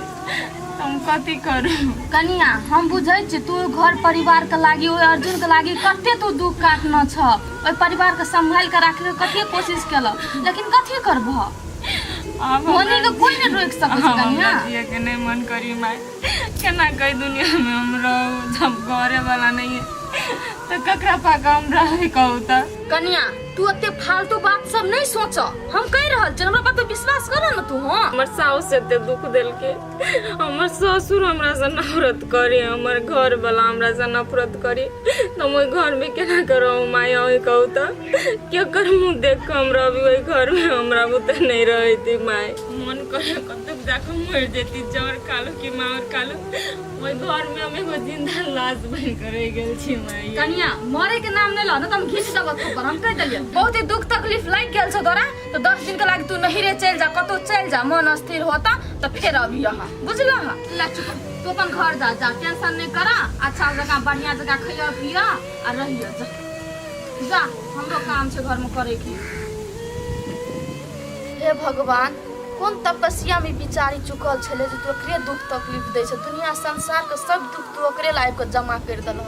तऽ हम कथी करू? कनिया हम बुझै छी तू घर परिवार के लागी ओहि अर्जुन के लागी कते तू दुख काटने छ, ओहि परिवार के संभाल के राखे के कते कोशिश केलक, लेकिन कथी करबह? आब होनी के कोई नहीं रोक सकै छै आब कनिया। हमरा जिए के नहीं मन करी माय, केना कई दुनिया में हम रहू जब घरे वाला नहीं है तो ककरा पाका हम रहे कहू तऽ? कनिया तू एते फालतू बात सब नहीं सोच, हम कहि रहल छी, हमरा पर तू विश्वास कर न तू। हाँ हमर साउस एते दुख देलके, हमर ससुर हमरा से नफरत करे, हमर घर वाला हमरा से नफरत करे, तऽ हम ओहि घर में केना के रहू माय? अहीं कहू तऽ केकर मुँह देख के हम रहबी ओहि घर में? हमरा बुते नहीं रहती माय, मन करे कतौ जाके मरि जेती, जर खालू कि मार खालू, ओहि घर में हम एगो जिंदा लाश बनि के रहि गेल छी माय। कनिया मरे के नाम नहीं ल, न त हम घीच देबो थप्पड़, हम कहि देलियै बहुत ही दुख तकलीफ लागि गेल छौ तोरा, तो 10 दिन के लागि तू नहिरे चलि जा, कतौ चलि जा, मन अस्थिर होता तो फेर अभी यहाँ, बुझलह? ला चुप, तू अपन घर जा, जा टेंशन नहीं करा, अच्छा जगह बढ़िया जगह खइया पिया आ रहिया, जा जा हमरो काम छै घर में करे के। हे भगवान, कोन तपस्या में बिचारी चुकल छलै जे तू ओकरे दुख तकलीफ दै छै, दुनिया संसार के सब दुख तू ओकरे लाइफ के जमा कर देलह।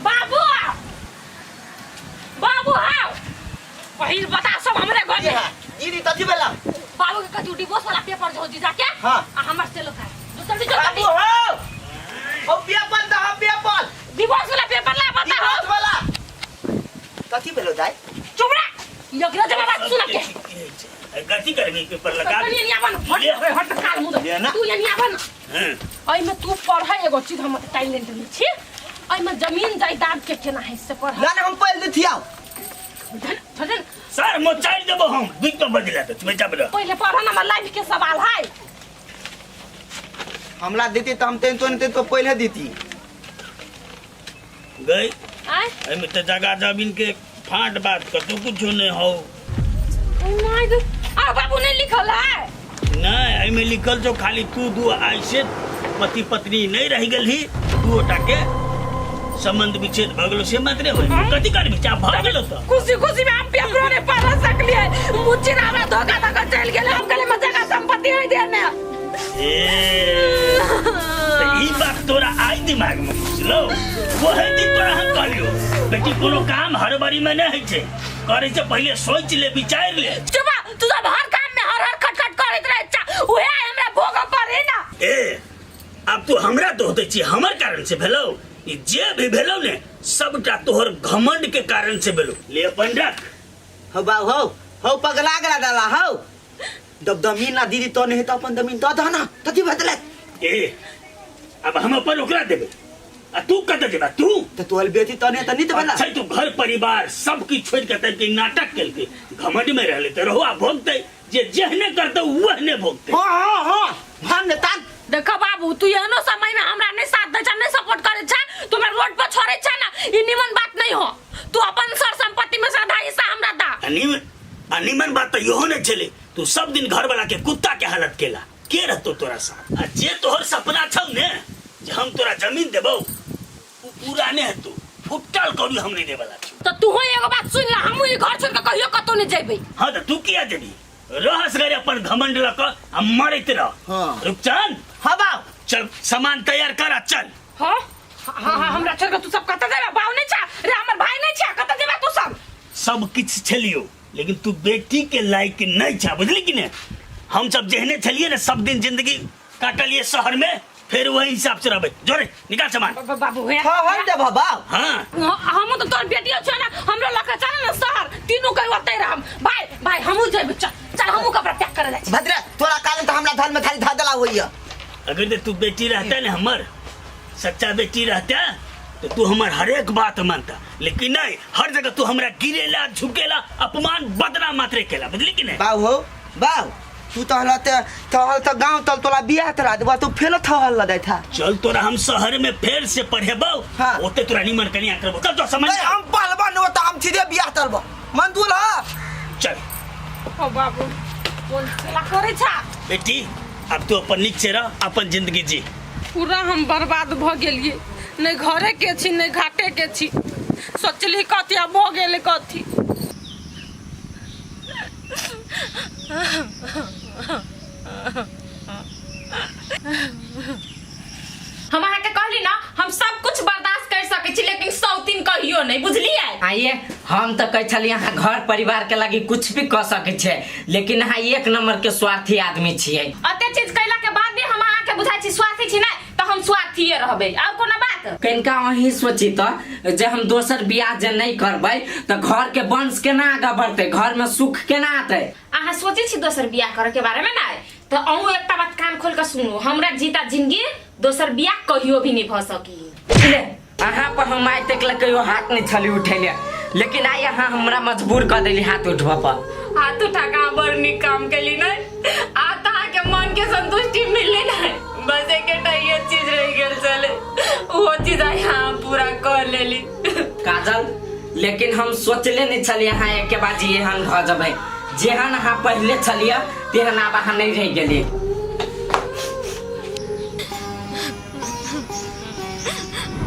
बाबू बाबू आओ, पहिल बता सब हमरे घर में। दीदी कथी भेला? बाबू के कथी डिवोर्स वाला पेपर जो जीजा के। हाँ। आ हमर से लोका जो जल्दी जो बाबू जल्दी। हो, ओ पेपर द, हम पेपर डिवोर्स वाला पेपर ला बता हो। डिवोर्स वाला कथी भेलो दाई? चुप रह, यगरा जमा बात सुन के। कथी करबी पेपर लगा? तनी एनिया बन, हट हट काल मुंह ले ना। तू एनिया बन। हाँ। एहिमे तू पढ़ एगो चीज, हम टैलेंट नहीं छी एहिमे, जमीन जायदाद के केना है से पढ़। ना ना हम पढ़ देथिया। सर मोचाड़ि देबो हम, बीच में बदला तो बेटा बड़ा। पहले पढ़ ना, हमर लाइफ के सवाल है। हमला देती तो हम तेन तो नहीं तो पहले देती। गई आय एहिमे तऽ जगह जमीन के फाट बात कतौ कुछो नहीं हो। My God, आ बाबू नहीं लिखल है? नहीं, एहिमे लिखल छौ खाली तू दू ऐसे पति पत्नी नहीं रह गेल ही, दू गोटा के संबंध विच्छेद भऽ गेलो से मात्रे होय। कथी करबी चाह भऽ गेलो तऽ खुशी खुशी में हम पेपरो नहीं पढ़ सकलिए, मुच्ची ना हमरा धोखा धोखा चल गेल, हम कहले मजे का संपत्ति है देने। ए तऽ ई बात तोरा आई दिमाग में घुसलो वही दिन तोरा हम कहलियो बेटी कोनो काम हड़बड़ी में नहीं होइ छै करे से पहिले सोच ले विचार ले। चुप, तू सब हर काम में हर हर खट खट करैत रहै छा, उहे आइ हमरा भोग पड़े ना। ए अब तू हमरा दोष दै छी, हमर कारण से भेलो ई जे भी भेलो ने सबटा तोहर घमंड के कारण से भेलो। ले अपन रख। हो बाबू हो हो पगला गला डाला हो जब जमीन ना दीदी तो नहीं तो अपन जमीन दऽ दह ना तथी बदले। ए अब हम अपन ओकरा देबे आ तू कतऽ जेबा तू? तो तोहर बेटी तो नहीं तो नहीं देबे ना। अच्छा तू घर परिवार सब किछु छोड़ के तब के नाटक केलकै, घमंड में रहले तऽ रहो आ भोगतै, जे जेहने करतै वहने भोगतै। हाँ हाँ हाँ हम ने तान। देखो बाबू तू एहनो समय में हमरा नहीं साथ दै छा, नहीं सपोर्ट करे छा, तू हमरा रोड पर छोड़े छा ना, ई निमन बात नहीं हो। तू अपन सर संपत्ति में से आधा हिस्सा हमरा दा। अनिमन बात तो इहो नहीं छले, तू सब दिन घर वाला के कुत्ता के हालत केला के रहतो तोरा साथ। आ जे तोहर सपना छौ ने जे हम तोरा जमीन देबौ उ पूरा नहीं हेतौ, फुटल कौड़ी हम नहीं देबला छौ। तो तू एगो बात सुन ला, हमहू ई घर छोड़ के कहियो कतौ नहीं जेबै। हाँ तो तू किया जेबी, रहस गरे अपन घमंड लक आ मरैत रह। हाँ। रुपचंद। हाँ बाप। चल सामान तैयार कर आ चल। हाँ? हाँ, हाँ, हमरा छोड़ के तू सब कतऽ जेबा? बाऊ नहीं छा रे, हमर भाई नहीं छा, कतऽ जेबा तू सब? सब किछ छलियो लेकिन तू बेटी के लायक नहीं छा, बुझली कि ने? हम सब जेहने छलिए ने सब दिन जिंदगी काटलिए शहर में, फिर वही हिसाब से रहबे। जोरे निकाल सामान। बाबू हे। हाँ, हम देबो बाप। हाँ। हमहू तो तोर बेटियो छो ना, हमरो लके चल ना शहर, तीनों के ओतै रहम। भाई, भाई, हमहू जेबे, चल, चल, हमहू कपड़ा पैक करे जाइ छी। भद्रा, तोरा कारण तो हमरा धन में थाली धा देला होइया। अगर ते तू बेटी रहता ने हमर, सच्चा बेटी रहता तो तू हमर हर एक बात मानता, लेकिन नहीं, हर जगह तू हमरा गिरेला झुकेला अपमान बदनाम मात्रे केला, बुझली कि नहीं? बाऊ हो, बाऊ, तू तो हला ते, तो हल तो गांव तल तोला बियाह तरा देबा, तू फेल थहल लदै था। चल तोरा हम शहर में फेर से पढ़ेबौ, हाँ। ओते तोरा निमन कनिया करबो। चल तो समझ। नहीं, हम पढ़बो नहीं, ओता हम सीधे बियाह तलबो। मंजूर ह? चल। ओ बाबू, कोन खेला करे छा? बेटी, अब तू अपन नीक से रह, अपन जिंदगी जी। पूरा हम बर्बाद भ गेलिए, नहीं घरे के छी नहीं घाटे के छी, सोचली कथी आ भ गेलै कथी। हम अहाँके कहली ना हम सब कुछ बर्दाश्त कर सकै छी लेकिन सौतीन कहियो नहीं, बुझलियै? आइए हम तो कहै छलियै अहाँ घर परिवार के लागी कुछ भी कऽ सकै छियै, लेकिन अहाँ एक नंबर के स्वार्थी आदमी छियै। अते चीज कैला के बाद भी हम अहाँके बुझाइ छी स्वार्थी छी नहीं तऽ हम स्वार्थीये रहबै, और कोनो बात? कनिका अहीं सोची तऽ जे हम दोसर बियाह जे नहीं करबै तऽ घर के वंश केना आगाँ बढ़तै, घर में सुख केना आतै? अहाँ सोचै छी दोसर बियाह करे के बारे में नहीं तऽ अहूँ एकटा बात कान खोल के सुनू, हमरा जीता जिंदगी दोसर बियाह कहियो भी नहीं भऽ सकी। ले, अहाँ पर हम आइ तक ले कहियो हाथ नहीं छली उठेले, लेकिन आइ अहाँ हमरा मजबूर कऽ देली हाथ उठबऽ पर। हाथ उठा के अहाँ बड़ नीक काम केली नहीं, आ तऽ अहाँके मन के संतुष्टि मिलले नहीं, बस एकेटा इहे चीज रहि गेल छलै, ओहो चीज आइ अहाँ पूरा कऽ लेली। काजल, लेकिन हम सोचले नहीं छलियै अहाँ एके बाजी एहन भऽ जेबै, जेहन अहाँ पहिले छलियै तेहन आब अहाँ नहीं रहि गेलियै।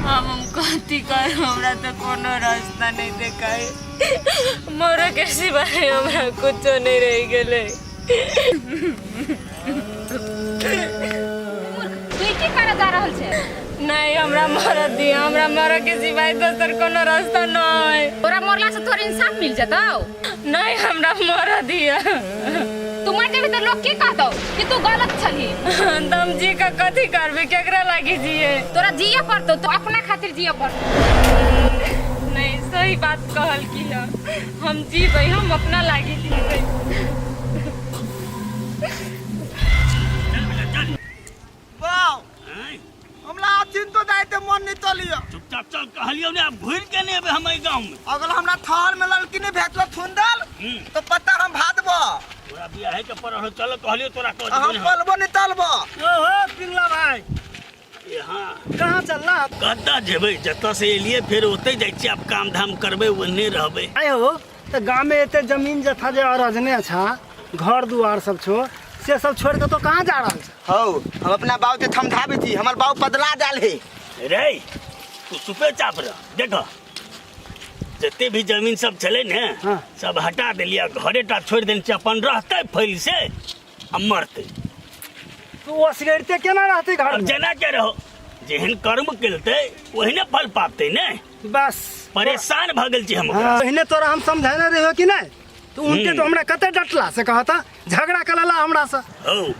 हम कथी कर, हमरा तो कोनो रास्ता नहीं देखाई, मरे के सिवाय हमरा कुछो नहीं रह गेलै। तू की करे जा रहल छै? नहीं, हमरा मरत दिया, हमरा मरे के सिवाय दोसर कोनो रास्ता नहीं। तोरा मरला से तोरा इंसाफ मिल जतौ? नहीं, हमरा मरत दिया। तू मर जेबी तो लोग की कहतौ कि तू गलत छली? तो हम जी का कथी करबे, केकरा लागी जिए? तोरा जिए पड़तौ, तो अपना खातिर जिए पड़तौ। नहीं, सही बात कहल की है, हम जीबै, हम अपना लागी जीबै। बाऊ, हमरा अथिन तो जाइते मन नहीं चलियो। चुपचाप चल, कहलियो ने, अब घुर के नहीं अबे हम एहि गांव में। अगर हमरा थार में लड़की नहीं भेटल थुंदल तो पता हम भादबो। तोरा बियाहे के पर हो, चल कहलियो तोरा कह हम देबो। पलबो नहीं तलबो। ओहो पिंगला भाई, ए हाँ। कहाँ चलला? कतऽ जेबै, जतऽ से एलियै फेर ओतै जाइ छियै, आब काम धाम करबै ओन्ने रहबै। आइ हो तऽ गाँव में एते जमीन जथा जे अरजने छा, घर दुआर सब छो, से सब छोड़ के तो कहाँ जा रहल छा? हौ, हम अपना बाप के थमधाबै छी, हमर बाप बदला डाल हे। रे तू चुपे चाप रह, देख जते भी जमीन सब छलै ने, हाँ। सब हटा देलियै, घरे टा छोड़ि देने छियै, अपन रहतै फैल से आ मरतै। तू असगरिते केना रहतै घर अब में? जेना के रहो, जेहन कर्म केलतै ओहने फल पाबतै ने। बस परेशान भऽ गेल छी हम ओकरा। हाँ, पहिने तोरा हम समझाने रहियो कि नहीं, तो उनके तो हमरा कते डटला से कहता, झगड़ा कलला हमरा से। हौ,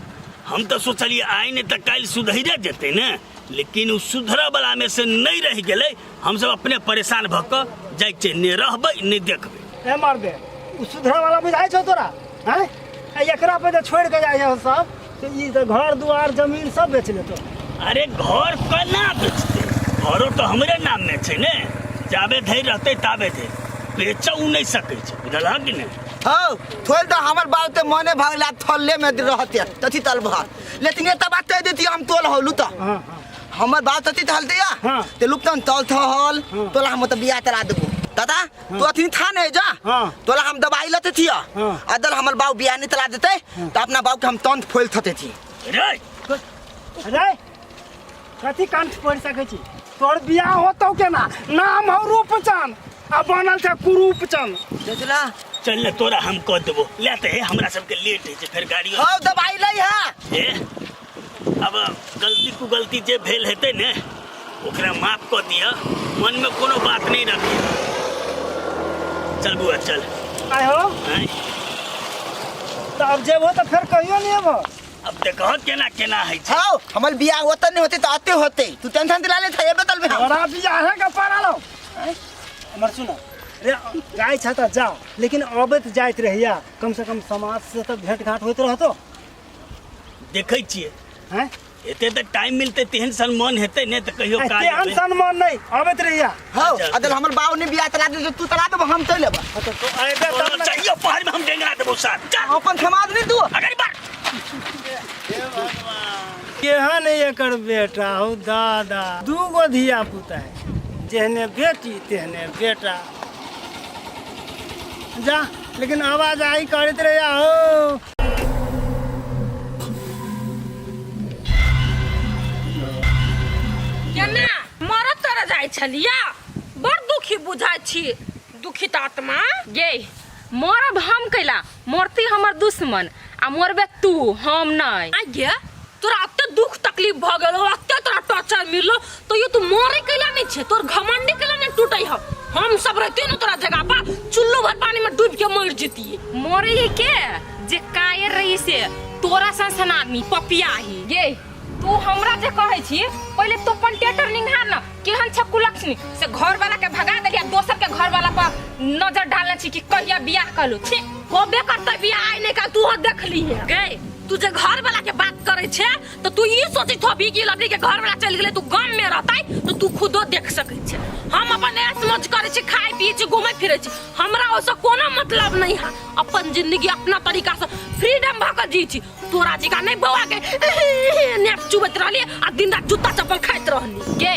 हम तऽ सोचलियै आइ नहि तऽ काल्हि सुधरि जेतै ने, लेकिन ओ सुधरऽ वाला में से नहीं रहि गेलै। हमसब अपने परेशान भऽ कऽ जाइ छियै, ने रहबै ने देखबै। ए मर्दे, उ सुधरे वाला बुझाइ छौ तोरा? हैं? आ एकरा पर जे छोड़ि के जाइ हो सब, तऽ ई तऽ घर दुआर जमीन सब बेच लेतो। अरे घर केना बेचतै? घरो तऽ हमरे नाम में छै ने, जाबे धरि रहतै ताबे धरि बेचौ नहि सकै छै, बुझलहक कि नहि? हौ थोड़ तो हमर बाप ते मने भगला थल्ले में रहते तथी तल भर, लेकिन ये बात कह देती हम तोल होलू तो हमर बाप तथी तल दिया ते लुकतन तल थहल तोला हम तो बियाह तरा देबो दादा। तू अथी था नहीं जा तोला हम दवाई लते थी, अदल हमर बाप बियाह नहीं तला देते तो अपना बाप के हम तंत फोल थते थी। रे रे कथी कंठ पढ़ सकै छी? तोर बियाह होतौ केना? नाम हौ रूपचंद आ बनल छै कुरूपचंद। चचला चल ने तोरा हम कह देबो, ले ते हे हमरा सबके लेट होइ छै फेर गाड़ी। हौ दवाई लै है। ए अब गलती कु गलती जे भेल हेतै ने ओकरा माफ कऽ दिअ, मन में कोनो बात नहीं रखी। चल बुआ चल। आय हो। आँय? तऽ अब जेबहो तऽ फेर कहियो नहीं अबहो। अब देखह केना केना होइ छै। हौ हमर बियाह ओतऽ नहीं होते तऽ अते होते, तू टेंशन दिला ले था एबे तल में। तोरा बियाहे के पड़ल हौ। आँय? हमर सुन रे, जाइ छ तऽ जा, लेकिन अबैत जाइत रहिया, कम से कम समाज से तऽ भेंट घाट होइत रहतो। देखै छियै हैं? एते तऽ टाइम मिलतै तेहन सन मन हेतै ने तऽ कहियो काज तेहन हेतै। सन मन नहीं अबैत रहिया। हौ अदल हमर बाबू ने बियाह तला दे, तू तला देबो हम चलि एबो। हाँ, तो तू अयबे तब ने। चाहिए पहाड़ में हम डेंगरा देबो साथ। चल। अपन समाज नहीं तू। अगर बार। केहन एकर बेटा हौ दादा, दू गो धिया पुता है, जेहने बेटी तेहने बेटा। जा लेकिन आवाज आई करैत रहिया हो। केना मरत तर जाइ छलिया, बड़ दुखी बुझाइ छी, दुखित आत्मा। गे मरब हम कैला, मरती हमर दुश्मन आ मरबे तू हम नहीं। आ गे तोरा एते दुख तकलीफ भ गेलो, एते तोरा टॉर्चर मिललो, तो ये तू मरे कैला नहीं छे, तोर घमंडी कैला नहीं टूटे ह। हम सब रहते न तोरा जगह पर चुल्लू भर पानी में डूब के मर जतिए। मरे के जे कायर रही से तोरा सन सन आदमी पपिया ही। गे तू हमरा जे कहै छी पहिले तो अपन टेटर निंघार न, केहन छ कुलक्षणी से घर वाला के भगा देलिया, दोसर के घर वाला पर नजर डालने छी कि कहिया बियाह कलू। छी होबे करते बियाह आइ नहीं का तू हो देख ली है। गे तू जे घर वाला के बात करे छे तो तू ई सोचित होबी कि लड़की के घर वाला चल गेलै तू गाम में रहतै तो तू खुदो देख सकै छे। हम अपन ऐश मौज करे छी, खाय पिए छी, घूमे फिरे छी, हमरा ओसे कोनो मतलब नहीं है। अपन जिंदगी अपना तरीका से फ्रीडम भ के जी छी। तोरा जिका नहीं बौआ के नेप चुबैत रहली आ दिन रात जूता चप्पल खाइत रहली। गे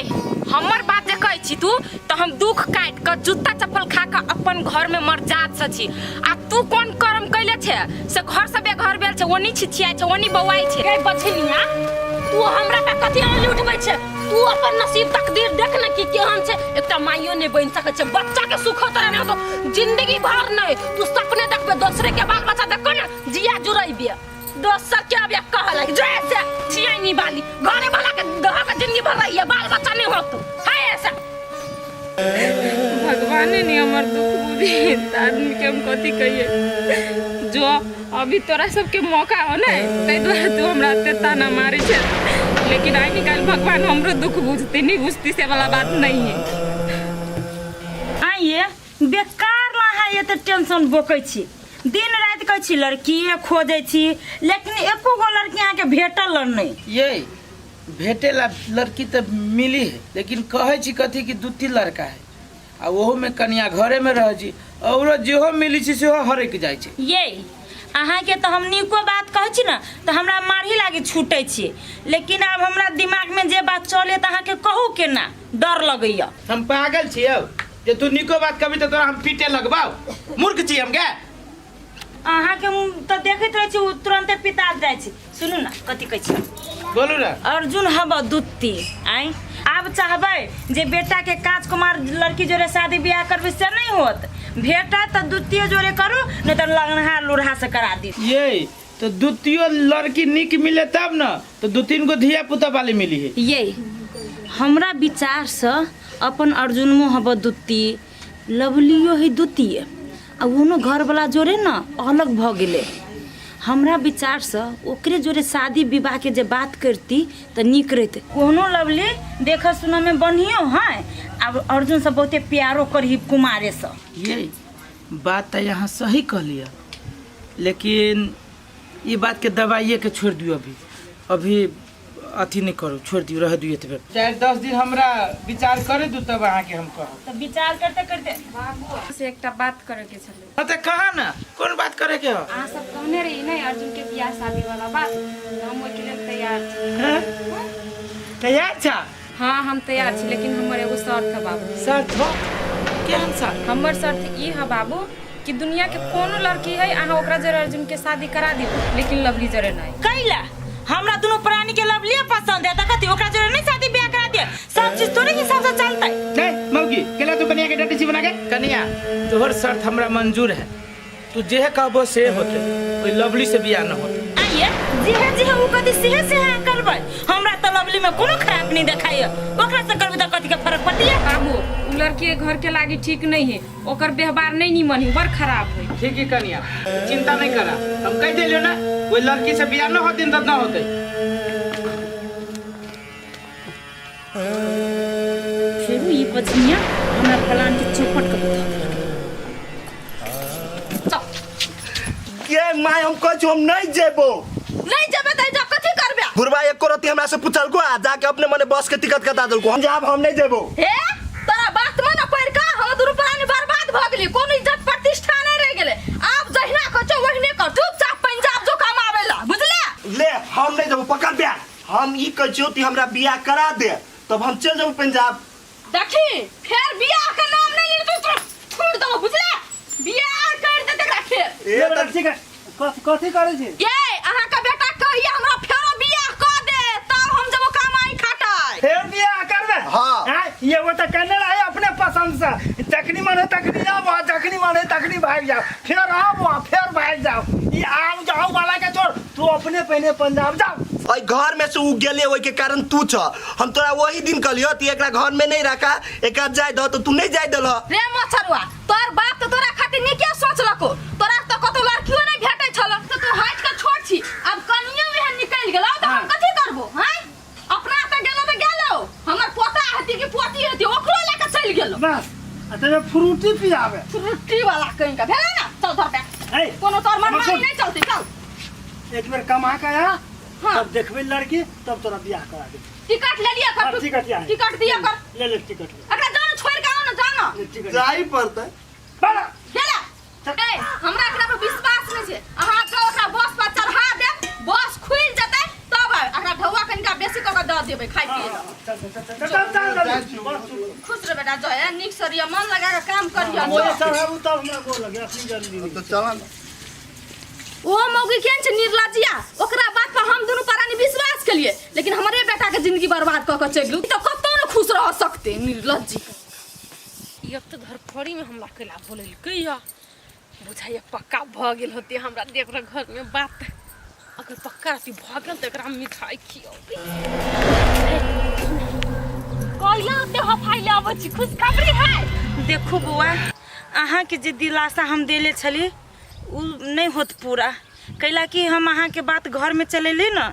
हमर बात जे कहै छी तू तो हम दुख काटि के जूता चप्पल खा के अपन घर में मरजात से छी, आ तू कोन कर्म कैले छे से घर से बेघर भेल छे, ओनी छिछियाइ छे ओनी बौआइ छे। गे बछनिया तू हमरा पे कथी आंगुली उठबै छे? तू अपन नसीब तकदीर देख न कि केहन छे, एकटा माइयो नहीं बनि सकै छे, बच्चा के सुख तोरा नहीं होतो जिंदगी भर नहीं, तू सपने देखबे दोसरे के बाल बच्चा देखो न जिया जुड़ैबे दोसर के। अब कह लग जैसे छियै नी बाली घरे वाला के दह के जिंदगी भर रही है, बाल बच्चा नहीं होतो है ऐसा। भगवाने नहीं हमर दुख बुझी त आदमी के हम कथी कहिए। जो अभी तोरा सबके मौका हो ने ताहि दुआरे तू हमरा एते ताना मारै छे, लेकिन आइ निकाल भगवान हमरो दुख बुझती नहीं बुझती से वाला बात नहीं है। आइए बेकार ला है ये तो टेंशन बोकै छी, दिन राति कहै छी लड़किए खोजै छी, लेकिन एको गो लड़की अहाँके भेटल नहीं। ये भेटेला लड़की तो मिली है, लेकिन कहै छी कथी कि दू तीन लड़का है आ ओहो में कनिया घरे में रह छी, औरो जेहो मिली छी सेहो हरक जाइ छै। ये अहाँके तऽ हम नीको बात कहै छी ने तऽ हमरा मारही लागी छूटै छी, लेकिन आब हमरा दिमाग में जे बात चले तऽ अहाँके कहू केना, डर लगैया। हम पागल छी यौ जे तू नीको बात कहबी तऽ तोरा हम पीटे लगबाउ, मूर्ख छी हम गे? अहाँके हम तऽ देखैत रहै छी ओ तुरन्ते पिता जाइ छी। सुनू ने कथी कहै छी, बोलू ने। अर्जुन हब दुत्ती आँय, आब चाहबै जे बेटा के काँच कुमार लड़की जोड़े शादी बियाह करबै से नहीं होत, भेटा तऽ द्वितीय जोड़े करू नहीं तऽ लगनहा लोढ़ा से करा दी। ये तो द्वितीय लड़की निक मिले तब न, तो दू तीन गो धिया पुता वाली मिली है। ये हमरा विचारसँ अपन अर्जुनमो हब द्वितीय, लवलियो है द्वितीय, आ ओनो घरवला जोरे न अलग भऽ गेलै। हमरा विचारसँ ओकरे जोरे शादी विवाहके जे बात करती तऽ नीक रहितै। कोनो लवली देखऽ सुनऽमे बढ़ियो है, आब अर्जुनसँ बहुते प्यारो करही कुमारेसँ। ये बात तऽ यहाँ सही कहलियै, लेकिन ई बातके दबाइए के छोड़ि दियौ। अभी अभी अथी नहीं करू, छोड़ दियौ, रह दियौ एतबे। 4-10 दिन हमरा विचार करे दू, तब अहाँके हम कहब। तऽ विचार करते करते बाबू से एकटा बात करे के छलै। हाँ तऽ कहा ना, कोन बात करे के हो? अहाँ सब कहने रही ने अर्जुन के बियाह शादी वाला बात, तऽ हम ओहिके लेल तैयार छी। हाँ? तैयार छा? हाँ हम तैयार छी, लेकिन हमर एगो शर्त है बाबू। शर्त हो? केहन शर्त? हमर शर्त ई है बाबू कि दुनिया के कोनो लड़की है अहाँ ओकरा जरे अर्जुन के शादी करा दियो, लेकिन लवली जरे नहीं। कैला हमरा दुनू प्राणी के लवली पसंद है त कथी ओकरा जरे नहीं शादी ब्याह करा दिए? सब चीज तोरे हिसाब से चलतै। नहीं मौगी केला तू कनिया के डटी छी बना के। कनिया तोहर शर्त हमरा मंजूर है, तू जेहे कहबो से होते, ओई लवली से बियाह न होते। आइए जेहे जेहे उ कथी सेहे सेहे करबै, हमरा त लवली में कोनो खराब नहीं देखाइए, ओकरा से करबै त कथी के फर्क पड़तिए? बाबू उ लड़की के घर के लागी ठीक नहीं है, ओकर व्यवहार नहीं नीमन है, बड़ खराब है। ठीक है कनिया चिंता नहीं करा, हम कह देलियो ना ओई लड़की से बियाह न होते त न होते। फेरू ई बजनिया हमरा फलान के चौपट के बता देलकै। ये my हम कहै छी हम नहीं जेबो। नहीं जेबे त जा कथी करबे? बुढ़वा एको रति हमरा से पूछलको आ जाके अपने मने बस के टिकट कटा देलको। हम जाब, हम नहीं जेबो। हे तोरा बात में न पड़ का हम दुनू प्राणी बर्बाद भ गेली, कोनो इज्जत प्रतिष्ठा नहीं रह गेले। आब जहिना कहै छौ ओहिने कर, चुपचाप पंजाब जो कमावेला, बुझले? ले हम नहीं जेबो, पकड़ बियाह। हम ई कहै छियौ कि हमरा बियाह करा दे तब हम चल जेबो पंजाब। देखी फेर बियाह के नाम नहीं ले तो छोड़ दो, बुझले? बियाह कर दे तकरा फेर। ए त ठीक है, कथी करै छी? ये अहाँ के बेटा कहिया हमरा फेरो बियाह क दे तब हम जब कमाई खटाई। फेर बियाह करबे? हाँ। हाँ, ये वो त कहने रहे अपने पसंद से, जखनी मन है तखनी जाओ, जखनी मन है तखनी भाग जाओ, फेर आओ फेर भाग जाओ। ई आउ जाओ वाला के छोड़, तू अपने पहले पंजाब जाओ। ओहि घर में से उ गेले ओहि के कारण तू छ। हम तोरा वही दिन कहलियो कि एकरा घर में नहीं रखा, एकरा जाय दह, तो तू नहीं जाय देलह। रे मछरुआ तोर बाप तो तोरा खातिर नीके सोचलको, तोरा तो कतौ लड़कियो नहीं भेटै छल तो तू हट के छोड़ छी। अब कनियो एहन निकल गेलौ त हम कथी करबो? हैं अपना त गेलो त गेलो, हमर पोता हेती कि पोती हेती ओकरो लए के चलि गेलो। बस आ तेरे फ्रूटी पियाबे। फ्रूटी वाला कहीं का भेलै ना, चल धर पे। ए, कोनो तोर मनमानी सुन। नहीं चलती, चल। एक बेर कमा के आ, हाँ। तब देखबे लड़की, तब तोरा बियाह करा देब। टिकट ले लिया कर, हाँ, टिकट या। टिकट दिया कर। ले ले टिकट ले। अगला जानो छोड़ के आओ ना, जानो। ले टिकट। जाई पड़तै। बड़ा। गेला। ए, हमरा एकरा पर विश्वास नहीं छै। अहाँ के ओकरा बस पर चढ़ा देब, बस खुलि जेतै तब आब। एकरा ढौआ कनिका बेसी कऽ के दऽ देबै खाइ पियै लए। चल चल चल चल चल चल चल बस। खुश रह बेटा, जो है नीक से रहिया, मन लगा के काम करिया। हम ओहे चढ़ाबू तब हमरा गोर लगे, अखनी जल्दी नहीं। तो चल ना। ओ मौगी केहन छै निर्लज्जिया, ओकरा बात पर हम दुनू प्राणी विश्वास केलिए, लेकिन हमरे बेटा के जिंदगी बर्बाद कऽ के चलि गेलू, तऽ कतौ न खुश रह सकते निर्लज्जी। ई अब तऽ धरफड़ी में हमरा कैला बोलेलकै या, बुझाइया पक्का भऽ गेल होते हमरा देख रह घर में बात। अगर पक्का रहती भऽ गेल तऽ एकरा मिठाई खियौबै। कैला ओते हफाइ ले अबै छी, खुशखबरी है? देखू बौआ, अहाँके जे दिलासा हम देले छली उ नहीं होत पूरा, कैला कि हम अहाँके बात घर में चलेली न,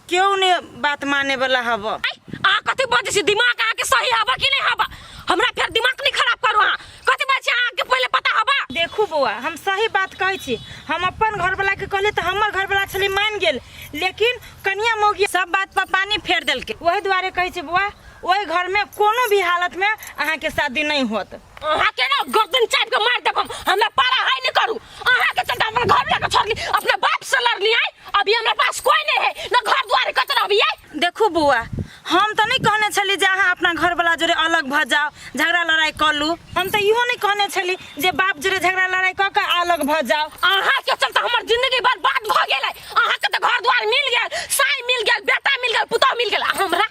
केओ नहीं बात माने वाला हब। अहाँ कथी बजै छी? दिमाग अहाँके सही हब कि नहीं हब? हमरा फेर दिमाग नहीं खराब करू। अहाँ कथी बजै छी? अहाँके पहिले पता हब? देखू बौआ, हम सही बात कहै छी। हम अपन घरवाला के कहलियै तऽ हमर घरवाला छलै मान गेल, लेकिन कनिया मौगी सब बात पर पानी फेर देलकै। ओहि दुआरे कहै छी बौआ, ओहि घर में कोनो भी हालत में अहाँके शादी नहीं होत। अहाँ के ना गर्दन चाटि के मारि देब हम, हमरा पारा हाय नहीं करू। अहाँ के चलते हमरा घर लके छोड़ली, अपना बाप से लड़ली आइ, अभी हमरा पास कोई नहीं है ना घर द्वार कत रहबी आइ। देखू बौआ, हम तऽ नहीं कहने छली जे अहाँ अपना घरवाला जोरे अलग भऽ जाओ, झगड़ा लड़ाई कऽ लू। हम तऽ इहो नहीं कहने छली जे बाप जोरे झगड़ा लड़ाई कऽ के अलग भऽ जाओ। अहाँ के चलते हमर जिंदगी बर्बाद भऽ गेल है। अहाँ के तऽ घर द्वार मिल गेल, साई मिल गेल, बेटा मिल गेल, पुतोह मिल गेल, हमरा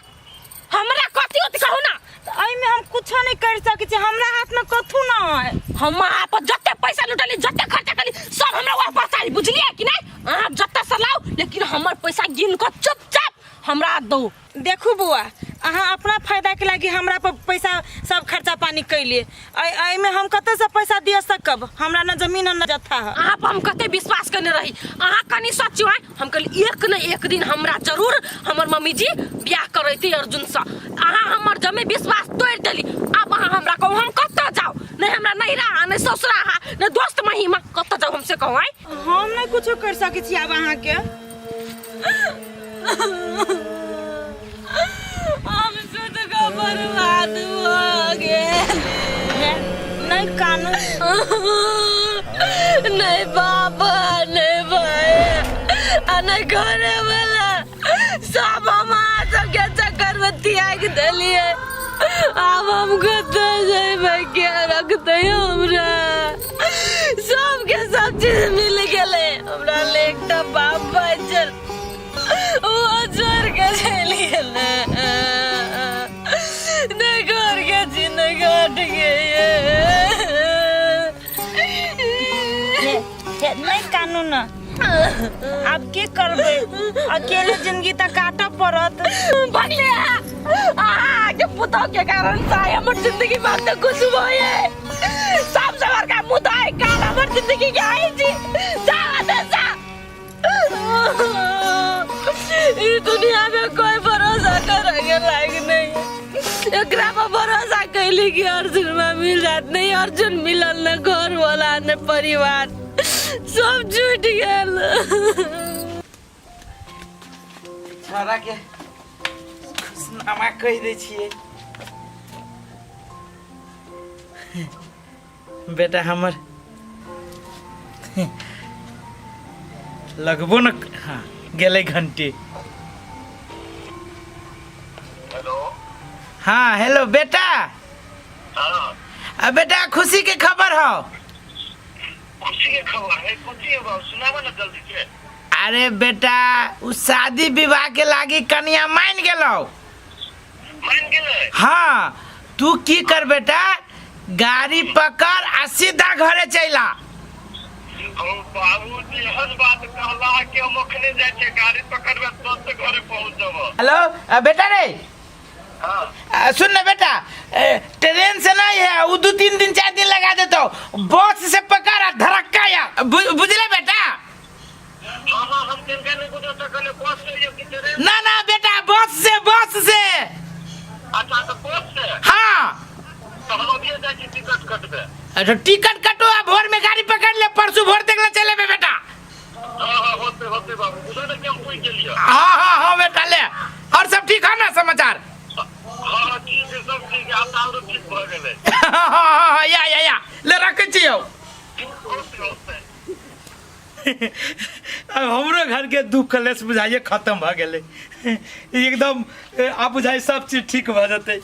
हमरा कथी होत कहू ना? तऽ एहिमे हम कुछो नहीं कर सकै छी, हमरा हाथ में कथू ना है। हम अहाँ पर जते पैसा लुटली, जते खर्चा करली, सब हमरा वापस आई, बुझलिए कि नहीं? अहाँ जते से लाओ, लेकिन हमर पैसा गिन कऽ चुपचाप हमरा दो। देखू बौआ, अहाँ अपना फायदाके लागि हमरा पर पैसा सब खर्चा पानी कैलिए। एहिमे हम कतऽसँ पैसा दिअ सकब? हमरा न जमीन न जथा है। अहाँ पर हम कते विश्वास करने रही, अहाँ कनि सोचियो आइ, हम कहली एक न एक दिन हमरा जरूर हमर मम्मी जी बियाह करैती अर्जुन से। अहाँ हमर जमे विश्वास तोड़ि देली। आब अहाँ हमरा कहू हम कतऽ जाउ? नहि हमरा नैहरा, नहि ससुरा, नहि दोस्त महिमा, कतऽ जाउ हमसे कहू आइ? हम नहि कुछो कर सकै छी आब अहाँके। हम शुद्ध के बर्बाद भऽ गेल। नहि कानू। नहि बाप, नहि भाई, आ नहि घरे वाला, सब हम अहाँ सबके चक्कर में त्याग देलिए। आब हम कतऽ जेबै? के रखतै हमरा? सबके सब चीज मिल गेलै, हमरा ले एकटा बाप बचल, वो छोड़ के चलि गेलै। नहि घर के छी, नहि घाट के। नहि कानू न, आब की करबै? अकेले जिंदगी तऽ काटऽ पड़त। भगले अहाँ के पुतोह के कारण से आइ हमर जिंदगी में तो कुछ भये। सबसे बड़का मुद्दा है काल हमर जिंदगी के आई छी। जा जा, ई दुनिया में कोई भरोसा करे के लायक नहीं। एकरा पर भरोसा कैली कि अर्जुन में मिल जात, नहीं अर्जुन मिलल, न घर वाला न परिवार, सब छूट गेल। छोरा के खुशनामा कहि दै छियै। बेटा हमर लगबो न। हाँ, गेलै घंटी। हेलो। हाँ हेलो बेटा। हाँ। आ बेटा, खुशी के खबर हो। खुशी के खबर है? खुशी है बाबू, सुनावा ना जल्दी से। अरे बेटा, उ शादी विवाह के लागी कनिया मान गेलो। मान गेलै? हाँ, तू की कर बेटा, गाड़ी पकड़ आ सीधा घरे चला। ओ बाबूजी, एहन बात कहला कि हम अखने जाइ छियै, गाड़ी पकड़बै तुरंत घरे पहुँच जेबै। हेलो बेटा रे। हाँ। सुन ना बेटा, ट्रेन से नहीं है, वो 2-3 दिन 4 दिन लगा देता हूँ, बस से पकड़ आ धड़क्का या बुझले बेटा? हाँ हाँ, हम तिनका नहीं बुझे सकले, बस से या कि ट्रेन? ना ना बेटा, बस से, बस से। अच्छा, तो बस से? हाँ। तो हम अभी जाइ छी टिकट कटबे। अच्छा, टिकट कटो आ भोर में गाड़ी पकड़ ले, परसों भोर तक ले चले बे बेटा। हाँ हाँ, होते होते बाबू, बुझे ना कि हम पूछ गेलियै। हाँ हाँ हाँ बेटा ले, और सब ठीक है ना समाचार? हाँ हाँ, ठीक है, सब ठीक है, आब तऽ आरो ठीक भऽ गेलै। हाँ हाँ हाँ, या या या, ले रखे छियौ। होते होते। अब हमरो घर के दुख कलेश बुझाइए खत्म भऽ गेलै एकदम। आब बुझाइ सब चीज ठीक भऽ जेतै।